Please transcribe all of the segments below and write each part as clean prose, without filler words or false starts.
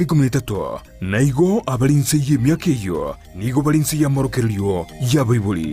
Ikomi na etato, na igo abare inse y'emiaka eyio nigo bare inse y'amorokererio y'abaibori.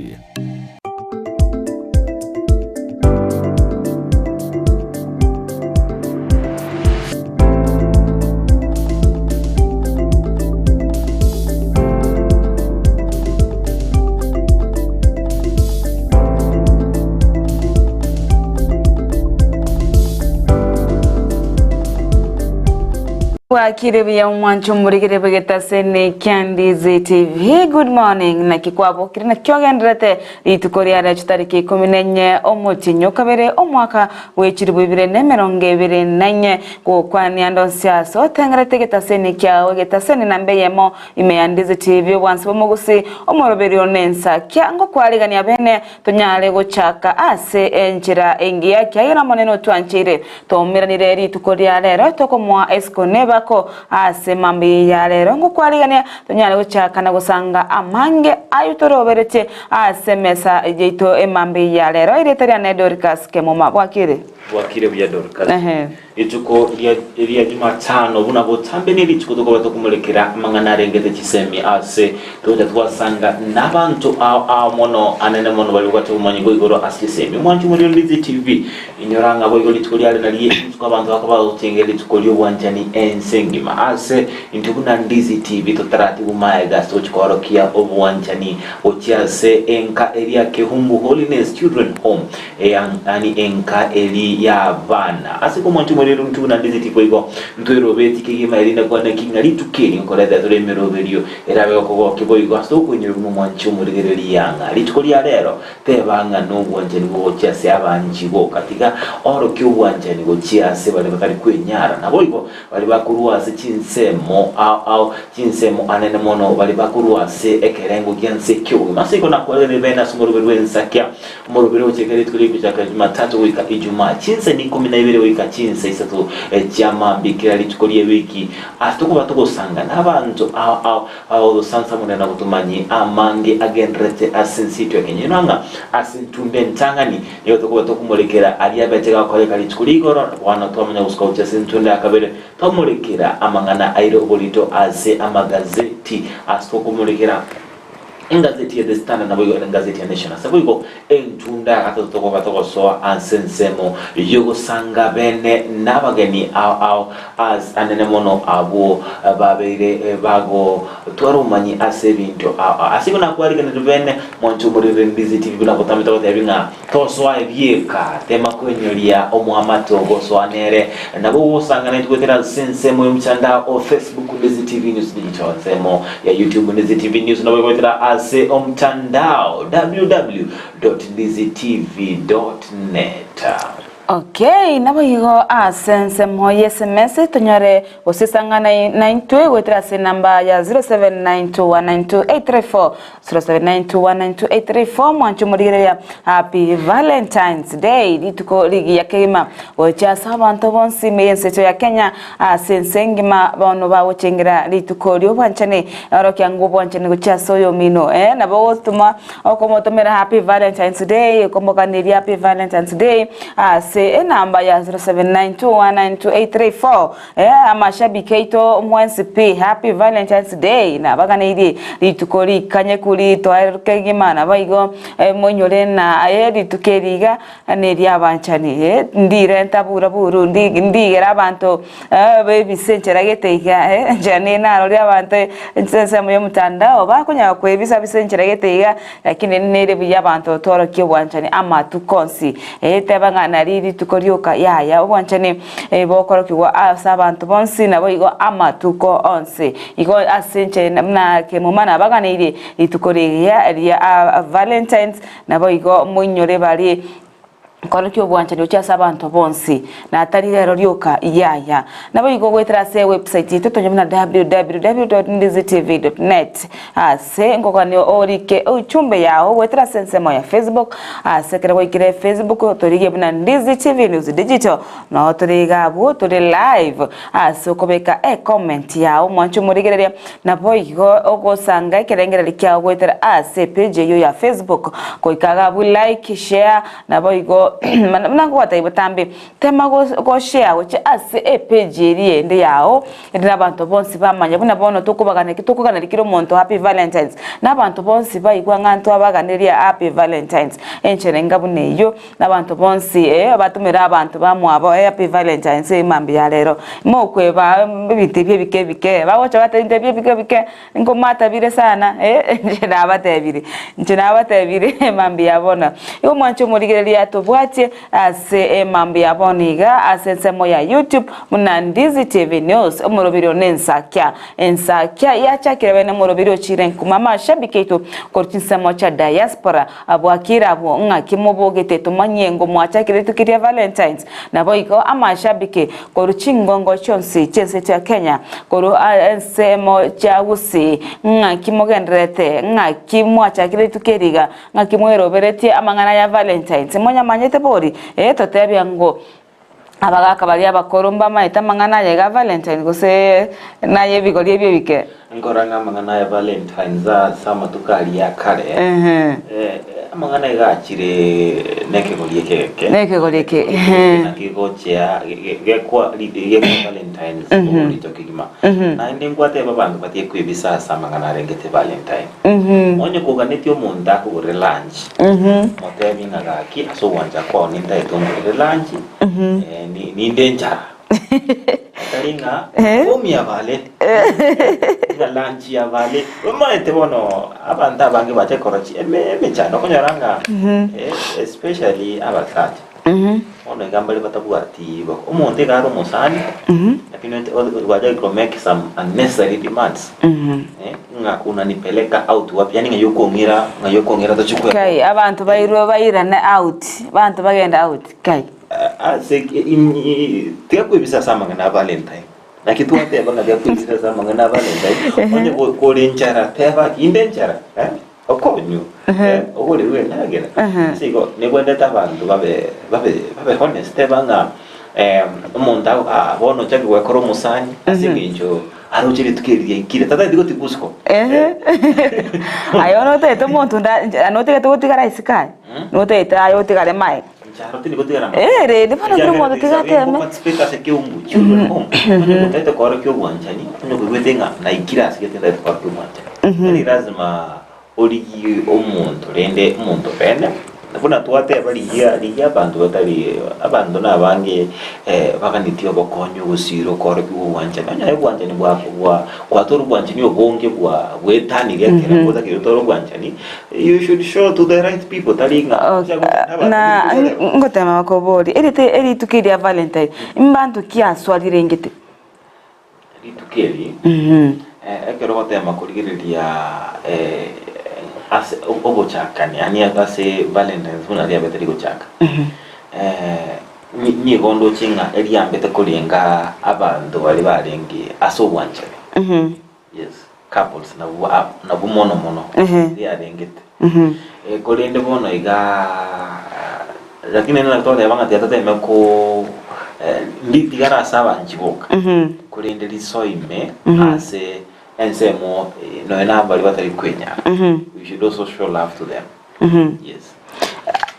Bwakire buya omwancho omorigere bwegetasene kia Ndizi TV. Good morning. Naki kwabokire naki ogenderete rituko ria rero chitariki ikomi na enye omotienyi okabere omwaka bwe chilifu ibere na emerongo ebere na enye gokwania ande onsi ase otengerete egetaseni kiao egetaseni namba eyemo ime ya Ndizi TV obwansi bw'omogusi omoroberio na ensakia ngokwarigania bene Tonyare gochaka ase enchera engiya, ekiagera Omonene otwancheire. Twaumeranire rituko ria rero, tokomoa esiko nebako ase mambia ya rero. Ngokwarigania tonyare gochaka na gosanga amange ayio toroberetie ase emesa yaito emambia ya rero. Erieta riane Dorcas Kemuma. Bwakire? Bwakire buya Dorcas. Ehe. Rituko ria ria Jumatano buna botambe nerituko tokoba tokomorekera amang'ana arengete chisemi ase togocha twasanga nabanto ao ao mono anene mono baria babwate obomanyi bwa igoro ase chisemi. Omwanchi omorero Ndizi TV inyora ng'a boigo rituko riare nario rituko abanto bakoba bagochengera rituko ri'obwanchani ense engima. Ase intwe buna Ndizi TV totaratigwa maega ase togochia koorokia obwanchani gochia ase enka eria Kehumbu Holiness Children Home Yaani enka eri y'abana. Ase komonto omorero intwe buna ndizeti boigo ntwerobeti kegima erinde kwane ki ng'a rituko eri nkoreta tore emeroberio erabe gokogokia boigo ase okoinyora buna omwanchi omorigereria ng'a rituko ria rero teba ng'a nobwanchani bogochia ase abanchi boka tiga orokie obwanchani gochia ase baria batari kwenyara naboigo Baria bakorwa ase chinsemo ao ao, chinsemo anene mono, baria bakorwa ase ekerengo gia nse ki'obogima. Ase igo nakwarire bene ase omoroberi bw'ensakia, omoroberi ogochika rituko ri'ogochaka Jumatatu goika Ijumaa, chinsa ikomi na ibere goika chinsa isato chia mambia kera rituko ri'ewiki, ase tokoba togosanga nabanto ao ao bagotosansamorera na gotomanyia amange agendererete ase ense yaito ya Kenya. Inwe ng'a ase entunda entang'ani Nigo tokoba tokomorekera aria abeche gakoreka rituko rigoro, na bono twamanya gosuka gochia ase entunda ya kabere, twamorekera amang'ana aire oborito ase amagazeti, ase tokomorekera engazeti ya The Standard naboigo engazeti ya Nation. Ase boigo entunda ya gatato tokoba togosoa ase ensemo y'ogosanga bene nabageni ao ao as anene mono abwo babeire bagotwara obomanyi ase ebinto ao ao. Ase igo nakwarigeneire bene Mwanche omorere Ndizi TV buna botambe togotebi ng'a tosoa ebieka, tema koinyoria omoamate ogosoa nere nabo ogosangana intwe goetera ase ensemo y'omotandao o Facebook Ndizi TV News Digital, ensemo ya YouTube Ndizi TV News nabo goetera ase omotandao www.ndizitv.net. Okay, naboigo ase ensemo y'SMS tonyore gosesang'ana naintwe goetera ase enamba ya 0792192834, 0792192834 mwanche omorigereria Happy Valentine's Day, rituko rigiya kegima gochia ase abanto bonsi ime y'ensecho ya Kenya ase ense engima bono bagochengera rituko ri'obwanchani orokia ng'a obwanchani gochia ase oyomino eh, nabo ogotoma Okomotomera Happy Valentine's Day, okomoganeria Happy Valentine's Day ase enamba ya 0792192834. Eh, amashabiki aito mwensi pi Happy Valentine's Day nabaganeirie rituko rikanyeku ritoereru kegima naboigo eh, moinyore na eh, rituko eri iga neriabanchani eh, ndirenta bura buru ndi ndigera abanto eh, bebise enchera gete iga eh, enchera niye narorire abanto ensemo ya omotandao bakonyara koebisa bise enchera gete iga lakini nere buya abanto tworokie obwanchani amatuko onsi eh, teba ng'a nari rituko rioka yaya obwanchani eh, bokorokigwa ase abanto bonsi naboigo amatuko onsi. Igo ase inche buna kemuma nabaganeirie rituko rigiya ria Valentines Naboigo moinyore baria nkorokia obwanchani gochia ase abanto bonsi, na tari rero rioka, yaya. Naboigo goetera ase ewebsite yaito tonye buna www.ndizitv.net ase nkogania orike ujumbe yao goetera ase ensemo ya Facebook ase ekero gwaikire Facebook torigie buna Ndizi TV News Digital noo tore iga abwo tore live ase okobeka ecomment yao mwanche omorigereria Naboigo ogosanga ekerengererio kiao goetera ase epage eyio ya Facebook, goika iga abwo like, share, naboigo. Igo buna nkogotebia botambe, tema goshare gochia ase epage eria ende yao, erinde abanto bonsi bamanye buna bono tokobagana ki tokoganeria kera omonto happy valentines. Na abanto bonsi baigwa ng'a ntwabaganeria happy valentines. Enchera enga buna eyio, na abanto bonsi eh batomere abanto bamwabo happy valentines mambia ya rero. Mokweba ebinto ebi ebike ebike, bagocha bateba ebinto ebi ebike ebike. Nkomatabire sana, eh, inche nabatebire, inche nabatebire mambia ya bono. Igo mwanche omorigereria tobwatie ase emambia ya bono iga ase ensemo ya YouTube buna Ndizi TV News, omorobiri one ensakia. Ensakia yachakire bene omorobiri ochire nkuma amashabiki aito korwa chinsemo chia diaspora bwakire abwo ng'aki mobogete tomanyie ngo mwachakire rituko ria Valentines. Naboigo amashabiki Korwa chingongo chionsi chi'ense chia Kenya, korwa ensemo chia Gusii, ng'aki mogendererete, ng'aki mwachakire rituko eri iga, ng'aki mweroberetie amang'ana ya Valentines, monyamanyete bori? Ee, totebia ng'o abagaka baria abakoro mbamaete amang'ana aya iga Valentine gose naye ebigori ebi ebike? Nkora ng'a amang'ana aya Valentines ase amatuko aria a kare, amang'ana iga achire nekegori eke egeke. Nekegori eke, ehe. Naki gochia gekwa gekwa Valentines oborito kegima. Naende nkwateba abanto batige kwebisa ase amang'ana arengete Valentine. Onye koganetie omonto akogorere lunch, motebie ng'a gaki ase ogwancha kwao nintagete ongorere lunch, ninde enchara. Tari ng'a fomu ya vale, ng'a lunch ya vale. Omanyete bono abanto abange bache korora chi eme emechando okonyora ng'a eh, especially abasacha. Bono iga mbare batabwati bako omonto iga are omosani, lakini ote o gwachakire ko make some unnecessary demands eh, ng'a unanipeleka out wapi yaani ng'ai okong'ira ng'ai okong'ira tochie kwe Kai abanto bairwe bairane out, abanto bagende out kai. Ase tiga kwebisa ase amang'ana a Valentine. Naki twateba ng'a tiga kwebisa ase amang'ana a Valentine, onye kore enchara teba aki inde enchara eh, okonywe eh, ogorerwe endagera. Ase igo nebwenerete abanto babe babe babe honest teba ng'a omonto ago aa bono ochake gwekora omosani ase eng'encho aroche rituko eri riaikire tatageti gotigwa isiko. Aye bono otagete omonto nda notagete gotigara isiko aye, notagete aye otigare maega. Eh, rende bono kera omonto tiga ateme. Origie omonto rende omonto bene buna twateba rigia rigia abanto batari abanto nabange baganetie obokonyi ogosira okorokia obwanchani onye obwanchani bwa bwa gwatora obwanchani obonge bwa bwetanirie ekero otakeire otore obwanchani You should show to the right people tari ng'a Ok, na ngotema bakoboria erite erituko eria Valentine mbanto ki aswarirengete? Rituko eri ekero ogotema korigereria ase ogochakania yaani ase Valentines buna riabete rigochaka nigo ndoche ng'a eriambete korenga abanto baria barenge ase obwanchani. Yes, couples nabwo ab- nabwo mono mono Ehe. riarengete. Eh, korende bono iga lakini nere twateba ng'a tiga toteme ko eh, ndi tigara ase abanchi boka korende risoime ase ensemo eh, nonya na baria batari kwenyara we should also show love to them yes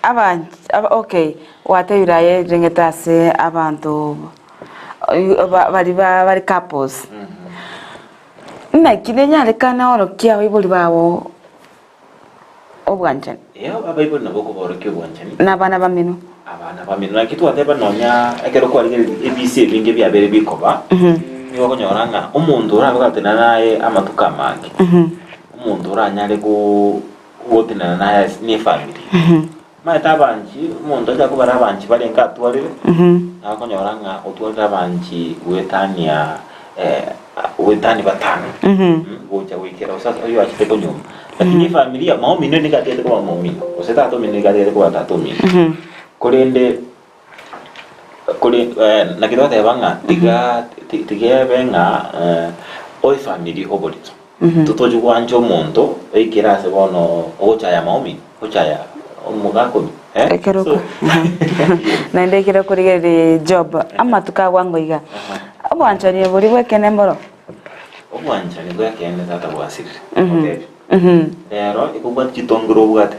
Abanch aba okay, gwatebire aye rirengete ase abanto baria bare couples, naki nenyarekane orokie abaibori bago obwanchani? Ee, abaibori nabo okoborokia obwanchani. Na abana bamino. Abana bamino. Naki twateba nonya ekero kwarigereria ebise ebinge biabeire bikoba, nigo okonyora ng'a omonto orabe gatenena naye amatuko amange, omonto oranyare gotenena naye ase ne efamiri. Omanyete abanchi, omonto acha kobara abanchi barenge atwarire, na okonyora ng'a otwarire abanchi goetania goetania batano, gocha goikera gose ase oyio achete konyuoma. Lakini efamilia, mama omino nigo atigete koba mama omino, gose tata omino nigo atigete koba tata omino. Korende kore naki twateba ng'a tiga tiga ebe ng'a oefamiri oborito. Totochi gwancha omonto oikere ase bono ogochaya maomi, gochaya omogaka oyo, eh? Ekero So, oko- naende ekero okorigereria Job amatuko agwango iga obwanchani boria bw'ekeene mboro Obwanchani bw'ekeene tata bwasirire, ngotebi. Rero ekobwati chitongero obwate.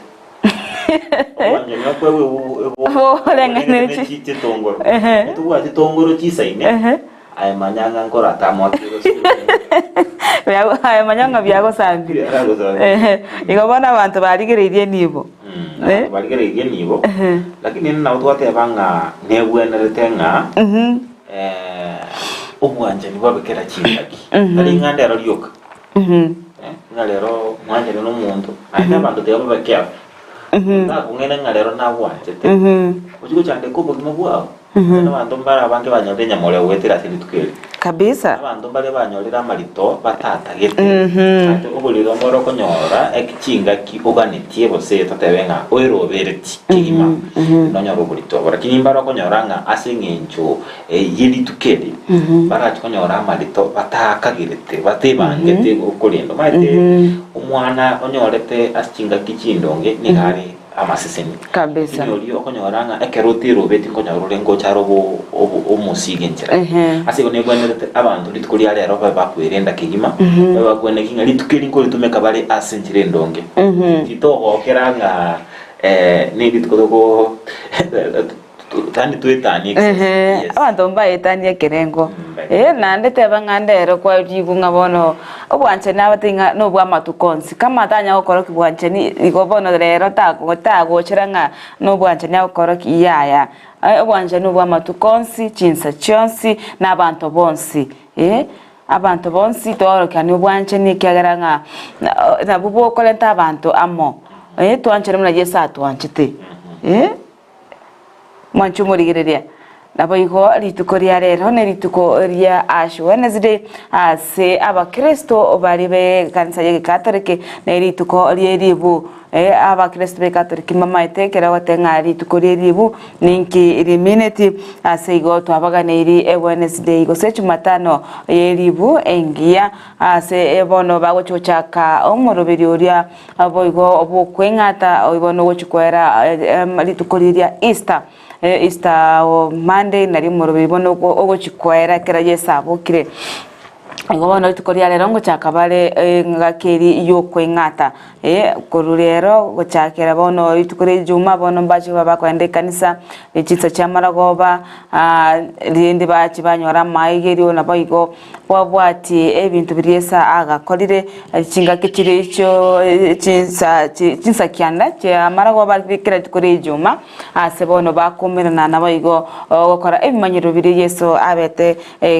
Obwanchani okwegwa Boreng'anere ne chitongoro. Ehe. Tobwati tongoro chisaine. Ehe. Aye manya ng'a nkoratama Aye manya ng'a biagosambire. Biagosambire. Ehe. Igo bono abanto barigereirie enibo. Eh. Barigereirie enibo. Ehe. Lakini ere nabo twateba ng'a nebwenerete ng'a Mhm. obwanchani bwabe kera chingaki. Tari ng'a ndero rioka. Mhm. Ng'a rero mwanchane na omonto, naende abanto tiga babe careful. Takong'aina ng'a rero nagwanchete, ochie gochandeka obogima bwao. Naende abanto mbare abange banyorire enyamoreo goetera ase rituko eri. Kabisa. Abanto mbare banyorire amarito batatagete. Ate oborito mbore okonyora eki chingaki oganetie gose totebe ng'a oerobereti kegima, nonyore oborito obo. Lakini mbare okonyora ng'a ase eng'encho ye rituko eri, barache konyora amarito batakagerete, batebangete okorenda. Omanyete omwana onyorete ase chingaki chindonge nigo are amaseseni. Kabisa. Lakini oria okonyora ng'a ekero oterobeti nkonyora ore ngocha are obo obo omosigo enchera. Ehe. Ase igo nebwenerete abanto rituko ria rero babe bakwerenda kegima, babe bakweneki ng'a rituko eri nkoritumeka bare ase enchera endonge. Titogokera ng'a ne rituko toko yaani toetanie excess. Ehe, Yes. abanto mbaetanie ekerengo. Mm, baetanie. Eh, naende teba ng'a ndero kwarigwe ng'a bono obwanchani nabatebie ng'a na obw'amatuko onsi. Kama tanya gokorokia bwanchani igo bono rero tako tagochera ng'a na obwanchani agokorokia yaya. Obwanchani obw'amatuko onsi, chinsa chionsi, na abanto bonsi eh, abanto bonsi toorokianie obwanchani ekiagera ng'a nabwo bokorenta abanto amo, twanchane buna Yeso atwanchete eh. Mwanche omorigereria. Naboigo rituko ria rero nerituko ria Ash Wednesday ase abakristo baria b'ekanisa y'egekatoliki nerituko rie ribu. Abakristo b'ekatoliki mbamaete ekero ogoteba ng'a rituko rie ribu ninki rimineti ase igo twabaganeirie Wednesday gose Jumatano ye ribu engiya ase bono bagochi gochaka omoroberi oria Naboigo bokweng'ata oigo nogochia koera rituko riria Easter, Easter Monday nario omoroberi bono ogochia koera ekero Yeso abokire. Igo bono rituko ria rero ngochaka bare engaki eria yokoeng'ata, korwa rero gochakera bono rituko ria ijuma bono mbache babe bakogenda ekanisa, chinsa chia amarogoba, rende bache banyora amaigerio naboigo. Bwabwatie ebinto biria Yeso agakorire, chingaki chiria echio chinsa chinsa kianda chi'amarogoba kera rituko ria ijuma, ase bono bakoumerana naboigo gokora ebimanyero biria Yeso abete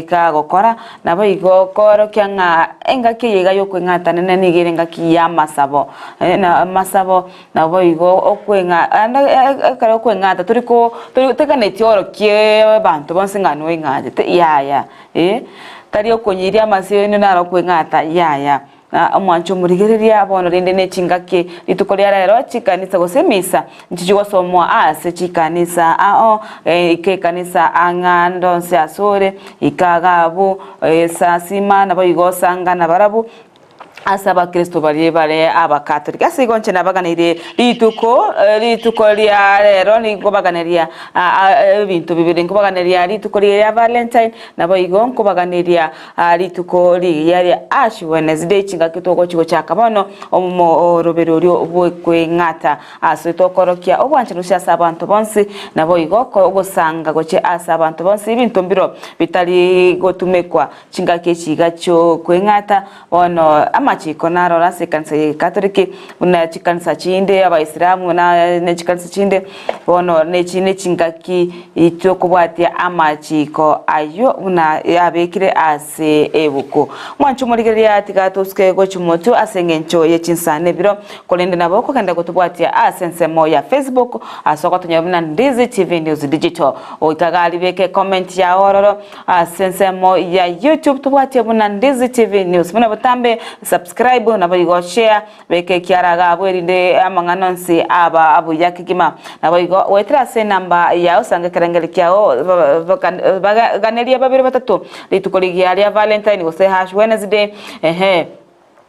kagokora, naboigo koorokia ng'a engaki eye iga y'okweng'atanana nigo ere engaki y'amasabo na amasabo naboigo okweng'a naende ekero okweng'ata tori ko toganetie orokie abanto bonsi ng'a noeng'achete yaya. Ee, tari okonyiria amasio naro okweng'ata, yaya. Na omwancho omorigereria bono rende ne chingaki rituko ria rero chikanisa gose emisa nchichigosomwa ase chikanisa ao ika ekanisa ang'a ndonsi asore ika agabu sasima naboigo osanga nabarabwo ase abakristo baria bare abakatoliki. Ase igo inche nabaganeirie rituko rituko ria rero ninkobaganeria ebinto bibere, nkobaganeria rituko riria ria Valentine, naboigo nkobaganeria rituko rigiya ria Ash Wednesday, chingaki togochi gochaka bono omoroberi oria bw'okweng'ata ase tokorokia obwanchani gochia ase abanto bonsi, naboigo ogosanga gochia ase abanto bonsi ebinto mbiro bitari gotumekwa Chingaki echi iga chi'okweng'ata, bono amachiko naroro ase ekanisa y'Ekatoliki, buna chikanisa chinde, Abaisilamu na ne chikanisa chinde, bono nechi nechingaki chi'okobwatia amachiko ayio buna yabekire ase ebuku. Mwanche omorigereria tiga tosuke gochia motwe ase eng'encho ye chinsa na ebiro, korende nabo okogenda gotobwatia ase ensemo ya Facebook ase ogotonyora buna Ndizi TV News Digital. Goika iga ribeke ecomment yao ororo. Ase ensemo ya YouTube tobwatie buna Ndizi TV News. Buna botambe subscribe naboigo share beka ekiara iga abwo erinde amang'ana onsi aba buya kegima. Naboigo goetera ase enamba yao osanga ekerengeri kiao baganeria babere batato rituko rigiya ria Valentine gose hash Wednesday ehe.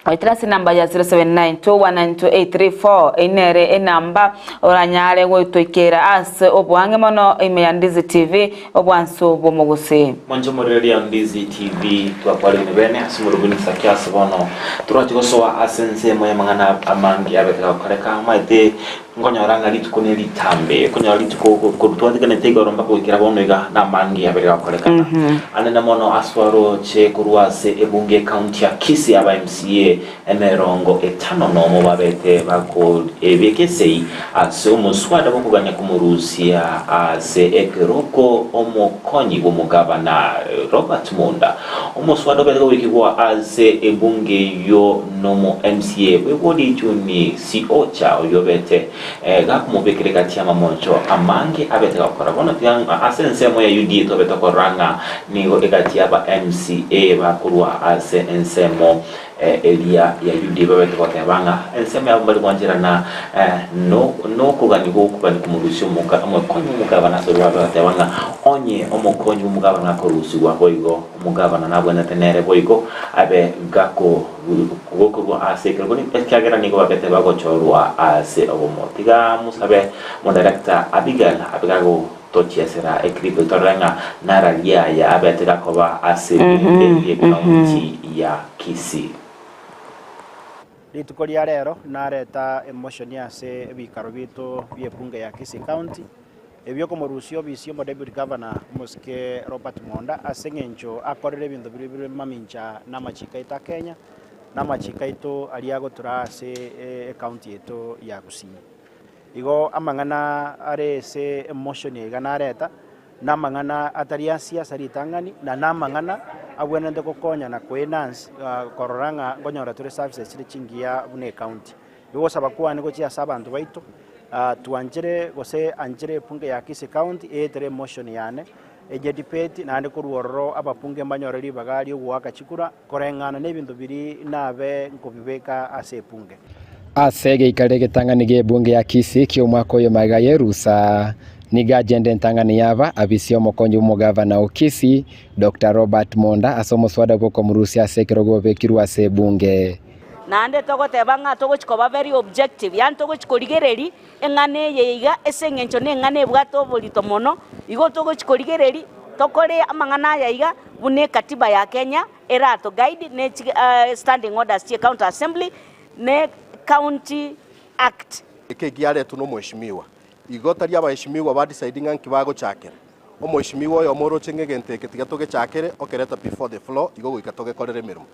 Goetera ase enamba ya 0792192834 eyio nere enamba oranyare gotoikera ase oboang'e mono ime ya Ndizi TV, obwansu bw'omogusii. Mwanche omorigereria Ndizi TV twakwarire bene ase omorwani buna Isaki ase bono toroche gosoa ase ensemo y'amang'ana amange abete gakoreka. Omanyete. Nkonyora ng'a rituko neritambe, okonyora rituko korwa twatiganete igoro mpaka goikera bono iga namange abere gakorekana. Anene mono aswaroche korwa ase ebunge ecounty ya Kisii aba MCA emerongo etano nomo babete bako ebeka esei ase omoswada bw'okogania komorusia ase ekeroko omokonyi bw'omogabana Robert Munda. Omoswada obete goikigwa ase ebunge eyio nomo MCA bw'ewodi Juni Siocha oyio obete gakomobekera egati y'amamoncho amange abete gakora. Bono tiga ase ensemo ya UDA tobete korora ng'a nigo egati y'aba MCA bakorwa ase ensemo eria ya UDA babete goteba ng'a ensemo yabo mbari gwancherana nokogania gokogania komorusia omokonyi bw'omogabana ase babe goteba ng'a onye omokonyi bw'omogabana akorusigwa boigo omogabana nabwenerete nere boigo abe gako Gokorwa ase ekerogo ekiagera nigo babete bagochorwa ase obomo. Tiga mosabe Omodirector Abigail abe gagotochiesera eclip eyio torore ng'a nararia aya abete gakoba ase ebunge y'ecounty ya Kisii. Rituko ria rero nareta emotion ase ebikaro biaito bi'ebunge ya Kisii County, ebiokomorusia obisi omodeputy governor omosike Robert Monda ase eng'encho akorire ebinto biria bire mamincha na amachiko aito a Kenya, na amachiko aito aria agotura ase ecounty yaito ya Gusii. Igo amang'ana are ase emotion iga nareta, na amang'ana atari a siasa ritang'ani, na namang'ana abwenerete gokonya na koenhance korora ng'a nkonyora tore services chire chingiya buna ecounty. Igo gosaba kwane gochia ase abanto baito, twanchere gose anchere ebunge ya Kisii County eetere emotion yane, enye debate naende korwa ororo abapunge mbanyore ribaga riogoaka chikura koreng'ana na ebinto biria nabe nkobibeka ase ebunge. Ase egeikaro egetang'ani gi'ebunge ya Kisii ki'omwaka oyo magega y'erusa, nigo agenda entang'ani y'aba abisi omokonyi bw'omogavana o Kisii, Doctor Robert Monda ase omoswada bw'okomorusia ase ekerogo obekirwe ase ebunge. Naende togoteba ng'a togochia koba very objective, yaani togochia korigereria eng'ana eye iga ase eng'encho na eng'ana ebwate oborito mono, igo togochia korigereria tokore amang'ana aya iga buna ekatiba ya Kenya erato guide ne chi standing orders chie county assembly ne county act. Eke egiaretwe nomoeshimiwa. Igo tari abaeshimiwa ba decide ng'a nki bagochakera. Omoeshimiwa oyomo oroche ng'a egento eke tiga togechakere, okereta before the floor, igo goika togekorere emeremo.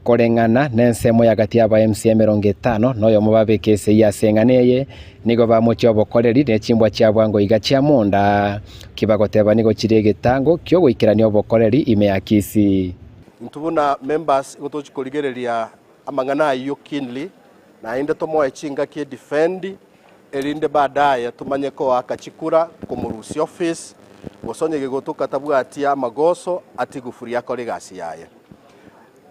Koreng'ana nensemo ya gati y'aba MC 50 noyomo babeke esegi ase eng'ana eye, nigo bamochia obokoreri ne chimbwa chia bwango iga chia monda, ki bagoteba nigo chire egetango ki'ogoikerania obokoreri ime ya Kisii. Intwe buna members igo tochi korigereria amang'ana ayio keenly, naende tomoe chingaki edefend, erinde baadaye tomanye koaka chikura komorusia office, gose onye gegotoka tabwati amagoso atigufuri akore egasi yaye.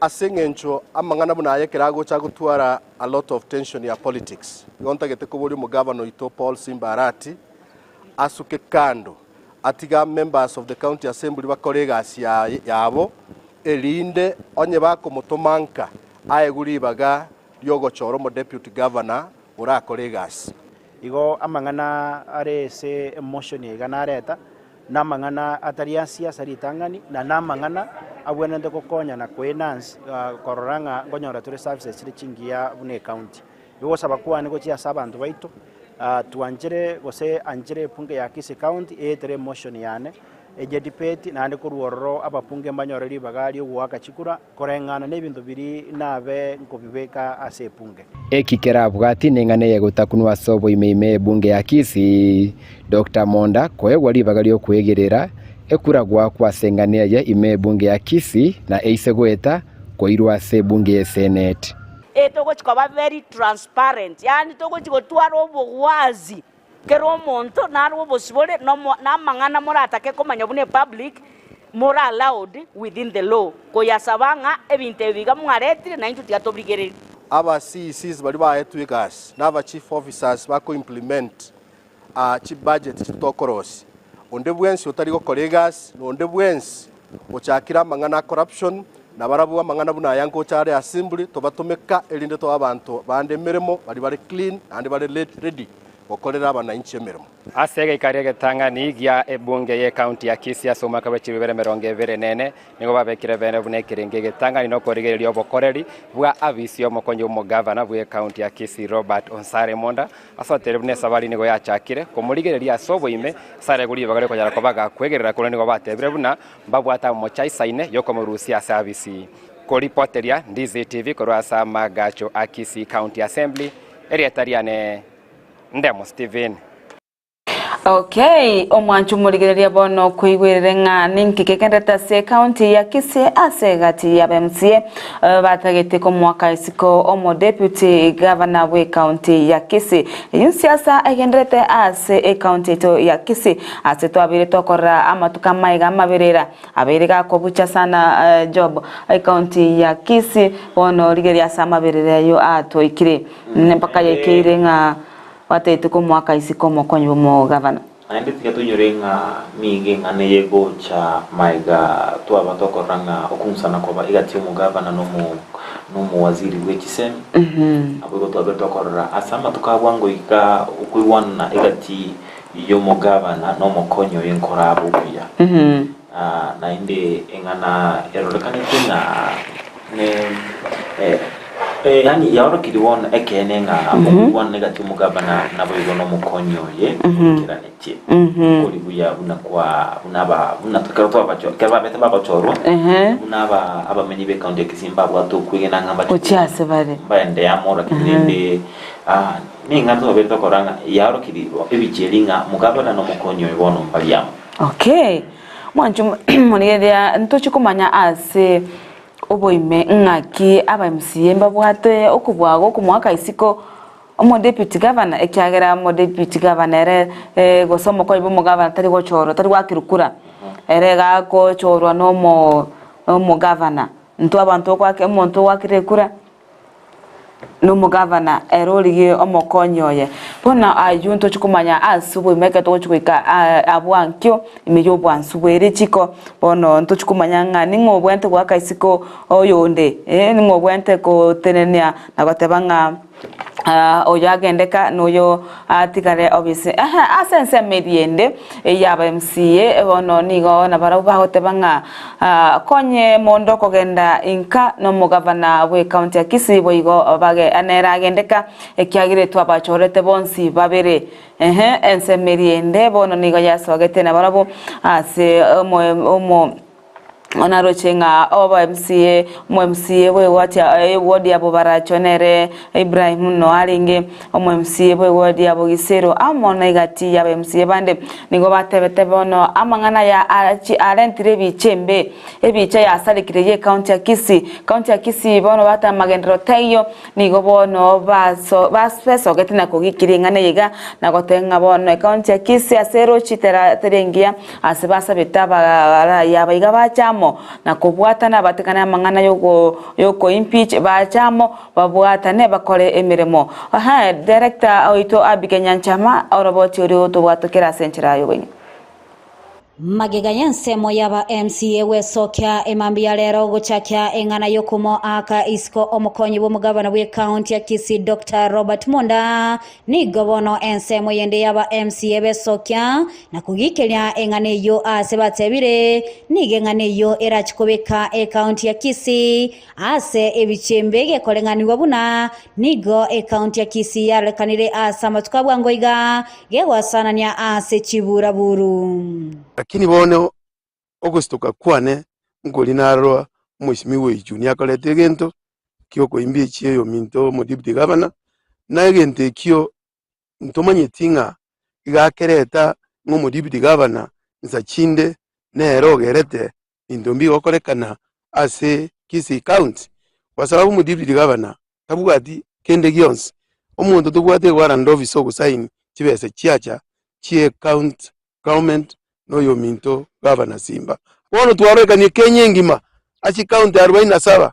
Ase eng'encho amang'ana buna aya ekero agocha agotwara a lot of tension ya politics, igo ntagete koboria omogavana oito Paul Simba Arati asuke kando atige members of the county assembly bakore egasi yabo erinde onye bakomotoma nka aegwe ribaga riogochora omodeputy governor orakore egasi. Igo amang'ana are ase emotion iga nareta, namang'ana atari a siasa ritang'ani, na namang'ana abwenerete gokonya na koenhance korora ng'a nkonyora tore services chire chingiya buna ecounty. Igo gosaba kwane gochia ase abanto baito, twanchere gose anchere ebunge ya Kisii County eetere emotion yane, enye debate naende korwa ororo abapunge mbanyore ribaga riogoaka chikura Koreng'ana nebinto biria nabe nkobibeka ase ebunge. Eki kerabwati neng'ana eye gotakunwa ase oboime ime y'ebunge ya Kisii, Doctor Monda koegwa ribaga ri'okwegerera ekura goakwa ase eng'ana eye ime y'ebunge ya Kisii na eise goeta koirwa ase ebunge y'eseneti. Ee togochi koba very transparent, yaani togochi gotwara obogwazi kera omonto nare obosibore nomo namang'ana moratake komanya buna epublic more allowed within the law koyasaba ng'a ebinto ebi iga mwaretire naintwe tiga tobirigererie. Aba CECs baria baetwe egasi na aba chief officers bako implement chi budget chiria tokorosia. Onde bwensi otari gokora egasi na onde bwensi ochakire amang'ana a corruption na barabwo amang'ana buna aya ngocha are assembly tobatomeka erinde toe abanto bande emeremo baria bare clean naende bare ready. gokorera abananchi emeremo. Ase egeikari egetang'ani gia ebunge y'ecounty ya Kisii ase omwaka bwe chilifu ibere emerongo ebere na ene, nigo babekire bene buna ekerengo egetang'ani na okorigereria obokoreri bwa abisi y'omokonyi bw'omogavana bw'ecounty ya Kisii Robert Onsare Monda ase otebirie buna esabari nigo yachakire komorigereria ase oboime ase aregwe ribaga riokonyara koba gakwegerera korende nigo batebire buna mbabwate amamocho aisaine yokomorusia ase abisi. Koripoteria Ndizi TV korwa ase amagacho a Kisii County Assembly, erieta riane Ndemo Stephen. Okay, omwancho omorigereria bono okoigwerere ng'a ninki kegenderete ase ecounty ya Kisii ase egati ya MCA batagete komoaka isiko omo deputy governor bwe county ya Kisii. Eyio nsiasa egenderete ase ecounty yaito ya Kisii ase twabeire tokorora amatuko amaiga amaberera abeire gakobucha sana Job ecounty ya Kisii bono rigereria ase amaberera ayio atoikire mpaka yaikeire ng'a Bataete komoaka isiko omokonyi bw'omogavana. Naende tiga toinyore ng'a nigo eng'ana eye egocha magega twaba tokorora ng'a okong'usana koba egati y'omogavana na omowaziri bwe chisemi. Naboigo twabire tokorora ase amatuko a bwango iga okoigwanana egati y'omogavana na omokonyi oye nkorabe okuya. Naende eng'ana erorekanete ng'a ne yaani yaorokirie bono ekeene ng'a okoigwana egati y'omogabana naboigo nomokonyi oye oikeranetie. Kori buya buna kwa buna aba buna ekero twabacho ekero babete bagochorwa buna aba abamenyi b'ecounty ya Kisii mbabwate okwegena ng'a mbache Gochia ase bare. mbaende amo lakini rende neng'ana twabere tokora ng'a yaorokirie ebichie ng'a omogabana na omokonyi oye bono mbari amo. Okay, mwanche morigereria ntoche komanya ase oboime ng'aki aba MCA mbabwate okobua gokomoaka isiko omo deputy governor ekiagera omo deputy governor ere gose omokonyi bwa omogavana tari gochorwa tari goakerwa kura, ere iga agochorwa na omo na omogavana. Intwe abanto ogoaka omonto ogoakera ekura. Nomogavana ere origie omokonyi oye. Bono ayio ntochie komanya ase oboima ekero togochia goika abwo ankio ime y'obwansu bwe richiko. Bono ntochie komanya ng'a ning'o obwenerete goaka isiko oyonde, ning'o obwenerete gotenenia na goteba ng'a oyo agende ka na oyo atigare obisi. Ase ensemo eria ende ey'aba MCA bono nigo nabarabwo bagoteba ng'a Konye mondo okogenda inka nomogavana bw'ecounty ya Kisii boigo bage nere agendeka ekiagera twabachorete bonsi babere. Ehe ensemo eria ende bono nigo yasogete nabarabwo ase omo omo naroche ng'a oba MCA omo MCA bwegwatia eward ya Bobaracho nere Ibrahim no arenge omo MCA bw'eward ya Bogisero amo na egati y'aba MCA bande nigo batebete bono amang'ana aya achi arentire ebicha embe ebicha yasarekire y'ecounty ya Kisii county ya Kisii bono bateba amagenderero taiyo nigo bono baso besogete na kogikiria eng'ana eye iga na goteba ng'a bono ecounty ya Kisii ase erochi tera teri engiya ase basabete abarai aba iga bache amo na kobwatana batekane amang'ana yogo yoko impeach bache amo Babwatane bakore emeremo. Ehe, director oito Abigail Nyanchama oroboti oria otobwatokera ase enchera y'oboina. Magega y'ensemo y'aba MCA gwesokia emambia ya rero gochakia eng'ana y'okomoaka isiko omokonyi bw'omogabana bw'ecounty ya Kisii Doctor Robert Monda nigo bono ensemo yende y'aba MCA besokia na kogikeria eng'ana eyio ase batebire nigo eng'ana eyio erachi kobeka ecounty ya Kisii Ase ebichembe gekoreng'anigwa buna nigo ekaunti ya Kisii yarorekanire ase amatuko a bwango iga, gegoasanania ase chiburaburu. Lakini bono ogositoka kwane nkoria narora omwesimigwa oyo Junior akorete egento kiokoimbia echio oyominto omodeputy governor, na egento ekio ntomanyeti ng'a iga akereta ng'a omodeputy governor nsa chinde nere ogerete Ebinto mbigokorekana ase Kisii County kwa sababu omodeputy governor tabwati kende gionsi. Omonto tobwate ewarrant office ogosaini chibesa chiacha chie county government na oyominto Governor Simba. Bono twarorekanie Kenya engima ase chicounty arobaini na saba,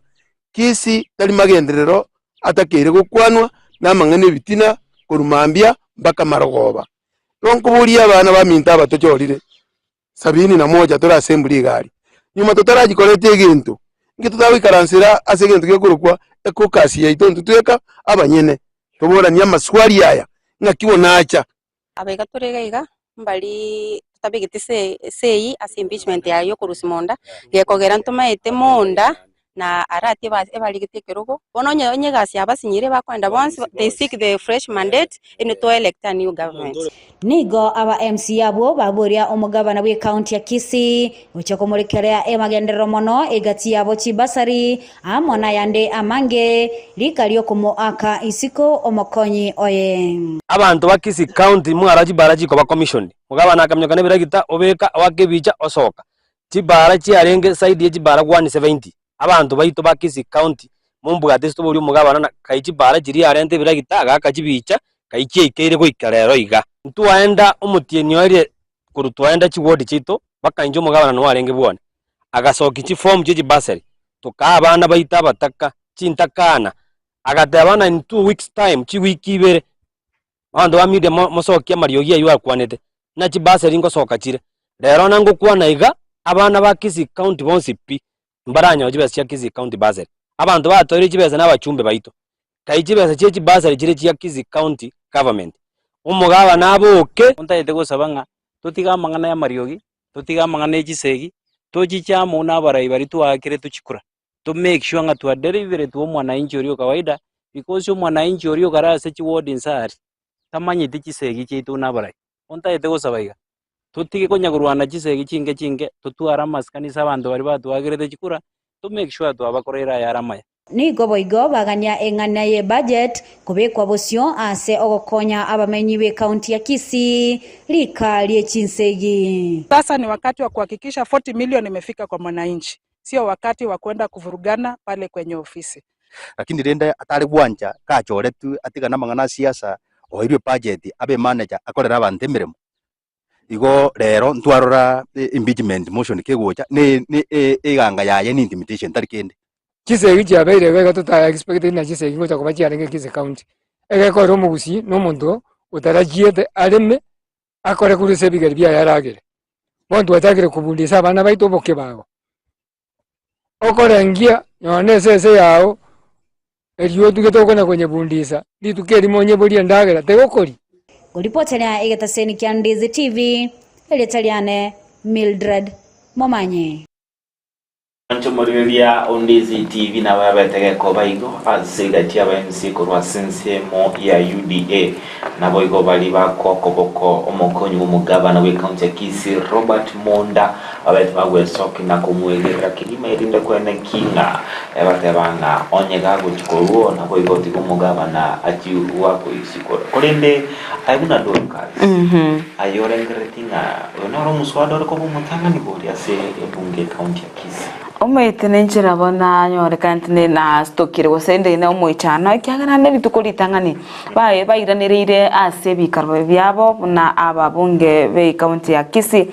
Kisii tari magenderero atakeire gokwanwa na amang'ana ebitina korwa mambia mpaka marogoba. Igo nkoboria abana baminto aba tochorire Sabini na moja tore ase embura iga aria. Nyuma totarachikorete egento, inki totagoikaransera ase egento gekorokwa ecaucus yaito intwe tweka abanyene, toboranie amaswali aya. Ng'aki bono acha? Aba iga tore iga iga, mbari totabegeti se esei ase impeachment yaye yokorusia monda, gekogera ntomaete monda na aratie eba ebarigete ekerogo, bono onye onye egasi yabasinyire bakoenda bonsi they seek the fresh mandate ere to elect a new government. Nigo aba MCA abwo baboria omogabana bw'ecounty ya Kisii gochia komorekerea emagenderero mono egati yabo chibasari amo nayande amange, rika riokomoaka isiko omokonyi oye. Abanto ba Kisii County mwara chibara chikoba commissioned, omogabana akaminyoka nebiragita obeka oaka ebicha osoka. Chibara chiarenge side ye chibara 170, abanto baito ba Kisii County mombwate ase toborie omogabana na kai chibara chiria arente ebiragita agaaka chibicha kai chiaikeire goika rero iga. Ntwaenda omotienyi oerie korwa twaenda chiward chiaito mpaka inche omogabana noo arenge bwane, agasokia chiform chie chibasari tokaa abana baito abataka chintakana, agateba ng'a in 2 weeks time chiwiki ibere Abanto ba Media mosokie amariogi ayio akwanete, ng'a chibasari ngosoka chire. Rero nangokwana iga, abana ba Kisii County bonsi pi, mbaranyore chibesa chia Kisii County Bursary. Abanto batoire chibesa na abachumbe baito. Kai chibesa chie chibasari chire chia Kisii County Government. Omogabana aboke. Ntagete gosaba ng'a totige amang'ana y'amariogi, totige amang'ana e chisegi, tochiche amo na abarai baria twaakire tochikura. To make sure ng'a twa deliverete omwananchi oria o kawaida, because omwananchi oria okare ase chiward inse aria, tamanyeti chisegi chiaito buna abarai. Ontagete gosaba iga, totige konya korwana chisegi chinke chinke, totware amasikani ase abanto baria batwagerete chikura, to make sure twabakoreire ayare amaya. Nigo boigo bagania eng'ana ye budget kobekwa bosio ase ogokonya abamenyi b'ecounty ya Kisii rika rie chinsegi. Sasa ni wakati wa kuhakikisha 40 million imefika kwa mwananchi, sio wakati wa kwenda kuvurugana pale kwenye ofisi. Lakini rende atare gwancha kachoretwe atigane amang'ana a siasa, oeirwe ebudget abe emanager akorere abanto emeremo. Igo rero ntwarora impeachment motion kegocha ne ne eganga yaye ni intimidation tari kende. Chisegi chiabeire iga iga tota expect ng'a chisegi ngocha koba chiarenge Kisii County. Egekorera omogusii na omonto otarachiete areme akore korwa ase ebigeri biaye aragere. Bono twachakire kobundisa abana baito obokebago, okorengia nonya na esese yago erio otugete okonya konyebundisa, rituko erimo onyeborie endagera tegokoria. Ngoripoteria egetaseni kia Ndizi TV, erieta riane Mildred Momanyi. Inche omorigereria o Ndizi TV nabo yabete gekoba igo ase egati y'aba MC korwa ase ensemo ya UDA naboigo baria bakoa okoboko omokonyi bw'omogabana bw'ecounty ya Kisii Robert Monda babete bagwesokia na komwegerera kegima erinde kwene ki ng'a bateba ng'a onye gagochia korwa naboigo tiga omogabana achie goakwa isiko korende aye buna Dorcas aye orengereretie ng'a oyo noro omoswada ore koba omotang'ani bori ase ebunge ekaunti ya Kisii. Omanyete nenchera bono nanyorekanete ne nasitokire gose inde na omoichano, ekiagera ne rituko ritang'ani baye bairanereire ase ebikaro biabo buna ababunge be ekaunti ya Kisii.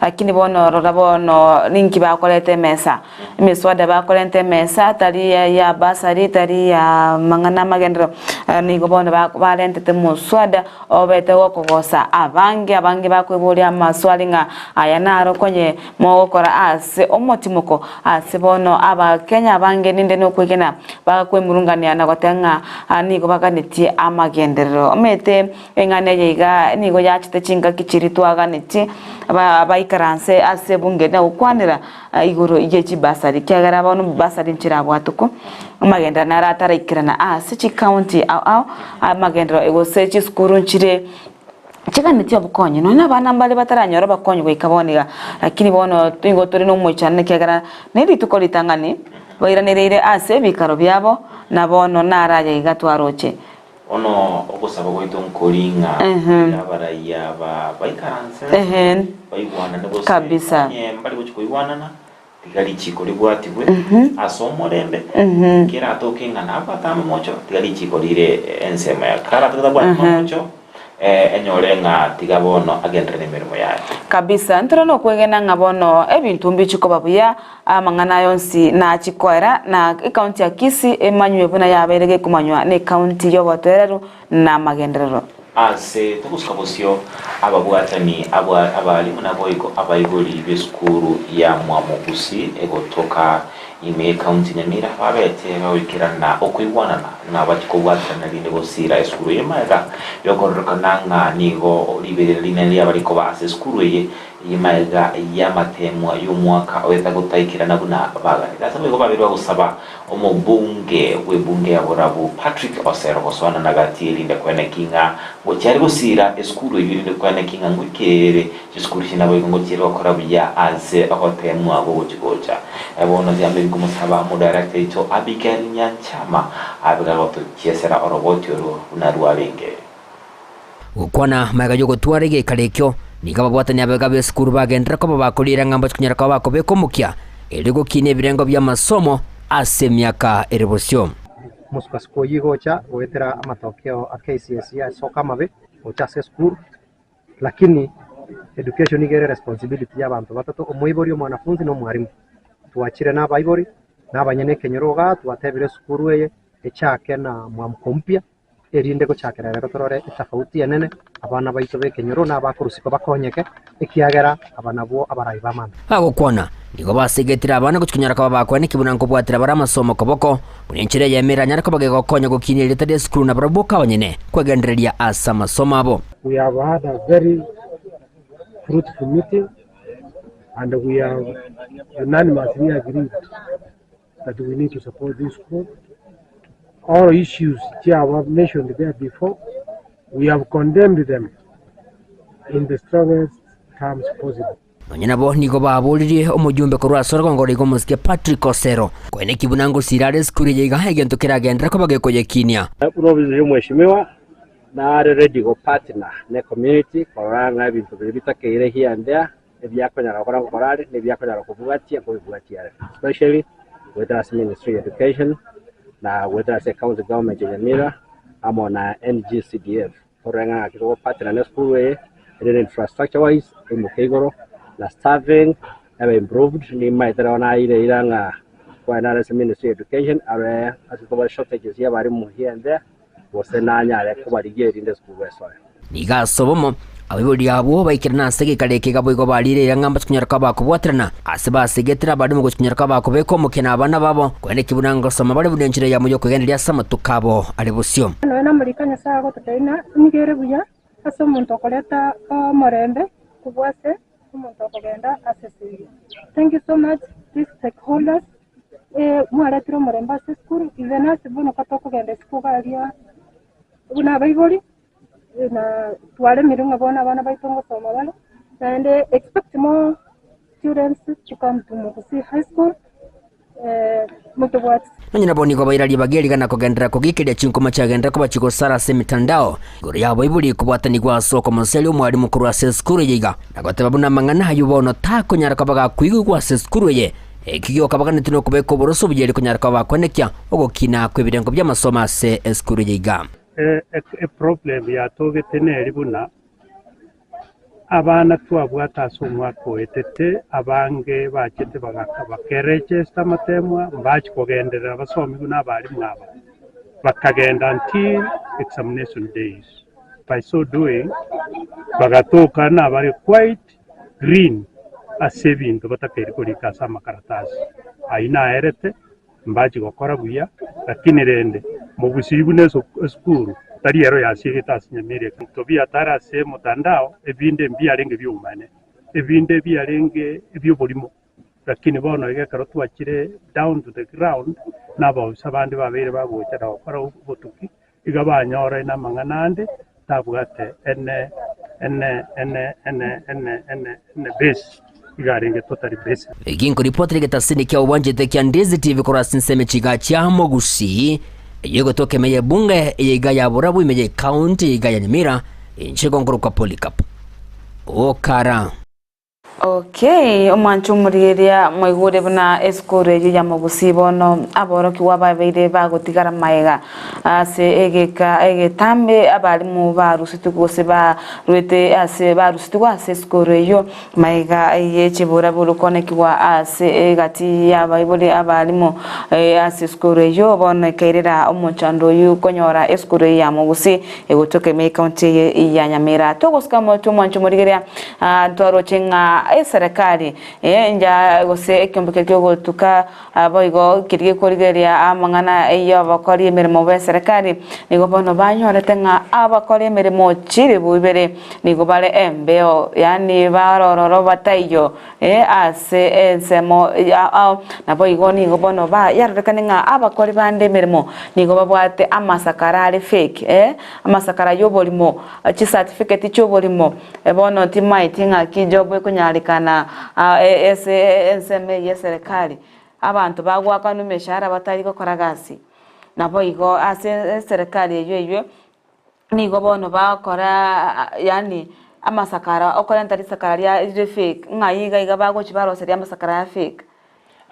Lakini bono rora bono ninki bakoreta emesa, emeswada bakorenta emesa tari ya bursary tari ya amang'ana amagenderero, nigo bono barentete omoswada Obete gokogosa abange, abange bakweboria amaswali ng'a aya naro konye mogokora ase omotimoko ase bono Abakenya abange ninde nokwegena bagakwemurungania na goteba ng'a nigo baganetie amagenderero. Omanyete eng'ana eye iga nigo yachete chingaki chiria twaganetie baikaranse ase ebunge na gokwanera igoro ye chibasari ekiagera bono basari nchirabwatwe ko amagenderero naro ataraikerana ase chicounty ao ao amagenderero gose chisukuru nchire chiganetie obokonyi nonya na abana mbare bataranyora obokonyi goika bono iga lakini bono nigo tore na omoichano ekiagera ne rituko ritang'ani bairanereire ase ebikaro biabo na bono naro aya iga twaroche. Bono ogosaba gwaito nkori ng'a abarai aba baikaranse inse, baigwanane gose onye mbari gochia koigwanana, tiga richiiko ribwatigwe ase omorembe, keratoke ng'a nabwate amamocho, tiga richiiko rire ensemo yaye. Karatoke tabwati mamocho, enyore ng'a tiga bono agenderere nemeremo yaye. Kabisa, ntore nokwegena ng'a bono ebinto mbichie koba buya, Amang'ana aya onsi nachie koera, na ekaunti ya Kisii emanywe buna yabeire gekomanywa nekaunti y'obotoereru na amagenderero. Ase togosuka bosio, ababwatani abalimu naboigo abaibori b'esukuru ya Mwamogusi egotoka Ime y'Ekaunti Nyamira babete bagoikerana okoigwanana ng'a bachie kobwaterana rinde gosiira esukuru eye magega y'okororekana ng'a nigo riberera rinene riaba rikoba ase esukuru eye eye magega y'amateemwa y'omwaka oeta gotaikerana buna baganete. Ase boigo babere bagosaba omobunge bw'ebunge ya Borabu Patrick Osero gosoanana gati erinde koeneki ng'a ngochia are gosiira esukuru eyio erinde koeneki ng'a ngoikerere Chisukuru echi naboigo ngochiere gokora buya ase ogoteemwa gogochi-gocha. Bono tiambe nkomosaba omodarekta oito Abigail Nyanchama abe gagotochiesera oroboti oro buna rwarenge. Gokwana magega y'ogotwara egeikaro ekio, nigo ababwatani abega b'esukuru bagenderera koba bakoriera ng'a mbache konyara koba bakobeka omokia erio gokinia ebirengo bi'amasomo ase emiaka ere bosio. Omosukasuko oyio igo ocha goetera amatokeo a KCSE asoka amabe gocha ase esukuru. Lakini education nigo ere responsibility ya abanto batato, omoibori, omwanafunzi na omwarimu. Twachire na abaibori, na abanyene ekenyoro igaa, twatebire esukuru eye echake na mwamko mpya, erinde gochakera rero torore etofauti enene, abana baito ba ekenyoro na abakorusiko bakonyeke, ekiagera aba nabwo abarai ba mambia. Bagokwana, nigo basegetire abana gochia konyora koba bakwaneki buna nkobwatera bare amasomo koboko, buna enchera eyemo eranyare koba gegokonya gokinia erieta ri'esukuru na barabwo boka abanyene kwegendereria ase amasomo abo. We have had a very fruitful meeting and we have unanimously agreed that we need to support this school. All issues chiaba mentioned there before, we have condemned them in the strongest terms possible. Nonya nabo nigo baboririe omojumbe korwa ase orogongo roiga omosike Patrick Osero, koeneki buna ngosira are esukuru eye iga egento keragenderere koba gekoyekinia. Buna obisi y'omweshimiwa nare ready go partner ne community korora ng'a ebinto biria bitakeire here and there ebiakonyara gokora ngokora are na ebiakonyara kobwatia nkobibwatia are especially goetera ase ministry ya education na goetera ase county government ya Nyamira amo na NGCDF. Torore ng'a ng'aki togo partner ne esukuru eye erinde infrastructure wise emoke igoro na staffing ebe improved nimaete rero naire eira ng'a kwaye nare ase ministry ya education abe ase tobwate shortages ya abarimu here and there gose nanyare kobarigia erinde esukuru esoe. Nigo ase obomo, abaibori abwo baikerana ase egekaro eke iga boigo bariire eira ng'a mbache konyora koba bakobwaterana ase basegetire abarimu gochia konyora koba bakobeka omokia na abana babo, korende ki buna ngosoma bare buna enchera eyemo y'okwegendereria ase amatuko abo are bosio. Nonya namorika Nyasae agototebia ng'a nigo ere buya ase omonto okoreta omorembe kobua ase omonto okogenda ase esegi. Thank you so much these stakeholders, mwaretire omorembe ase esukuru, even ase bono tokogenda isiko iga aria buna abaibori. Na twaremirwe ng'a bono abana baito ngosoma bare, naende expect more students to come to Mugusii High School, motobwati. Nonya nabo nigo baira ribaga eri gana kogenderera kogikeria chinkuma chiagenderera koba chigosara ase emitandao igoro y'abaibori kobwatanigwa ase okomoseria omwalimu korwa ase esukuru eye iga na goteba buna amang'ana ayio bono takonyara koba gakoigigwa ase esukuru eye. Eki giokabaganeti nokobeka oboroso obuya eri konyara koba bakwenekia ogokina kw'ebirengo bi'amasomo ase esukuru eye iga. Eproblem yatogete neri buna abana twabwate ase omwaka oetete, abange bachete bakeregesta amatemwa, mbachia kogenderera basomigwe na abalimu aba, bakagenda until examination days. By so doing, bagatoka nabare quite green ase ebinto batakeire korika ase amakaratasi. Ayio naerete. Mbachi gokora buya, lakini rende mogusiigwe buna esukuru tari ero yasiegete ase nyamira eke. Tobia tari ase omotandao, ebinde mbiarenge bi'obomane, ebinde biarenge ebi'oborimo, lakini bono iga ekero twachire down to the ground, na abaofisa bande babeire bagocha na gokora obotuki, iga banyora namang'ana ande tabwate ene ene ene ene ene ene ene base iga arenge totally baseless. Eki nkoripotera egetasini kia obwanchete kia Ndizi TV korwa ase ensemo chiga chia Mogusi, eyio egotoka ime y'ebunge eye iga ya Borabu ime y'ecounty eye iga ya Nyamira, inche igo nkorokwa Polycarp Okara. Okay, omwancho omorigereria mwaigure buna esukuru eyio ya Mogusii bono aborokigwa babeire bagotigara maega ase egeka egetambe abalimu barusetigwe gose barwete ase barusetigwe ase esukuru eyio maega ye chiburaburu konekigwa ase egati y'abaibori abalimu ase esukuru eyio bono ekairera omochando oyio konyora esukuru eyio ya Mogusii Egotoka ime ekaunti eye ya Nyamira. Togosika omotwe omwancho omorigereria, ntwaroche ng'a eserekari enja gose ekeombe keria kiogotuka boigo keria gekorigereria amang'ana y'abakori emeremo b'eserekari nigo bono banyorete ng'a abakori emeremo chilifu ibere nigo bare embeo yaani barororo bataiyo ase ensemo ao. Naboigo nigo bono yarorekane ng'a abakori bande emeremo nigo babwate amasakara are fake, amasakara y'oborimo, chicertificate chi'oborimo, bono timaeti ng'aki job ekonyarekana ase ensemo eye y'eserekari, abanto bagoakanwa emeshahara batari gokora gasi. Naboigo ase eserekari eywo eywo nigo bono bagokora yaani amasakara okorenta risakara ria rire fake ng'ai iga iga bagochi baroseria amasakara aya fake.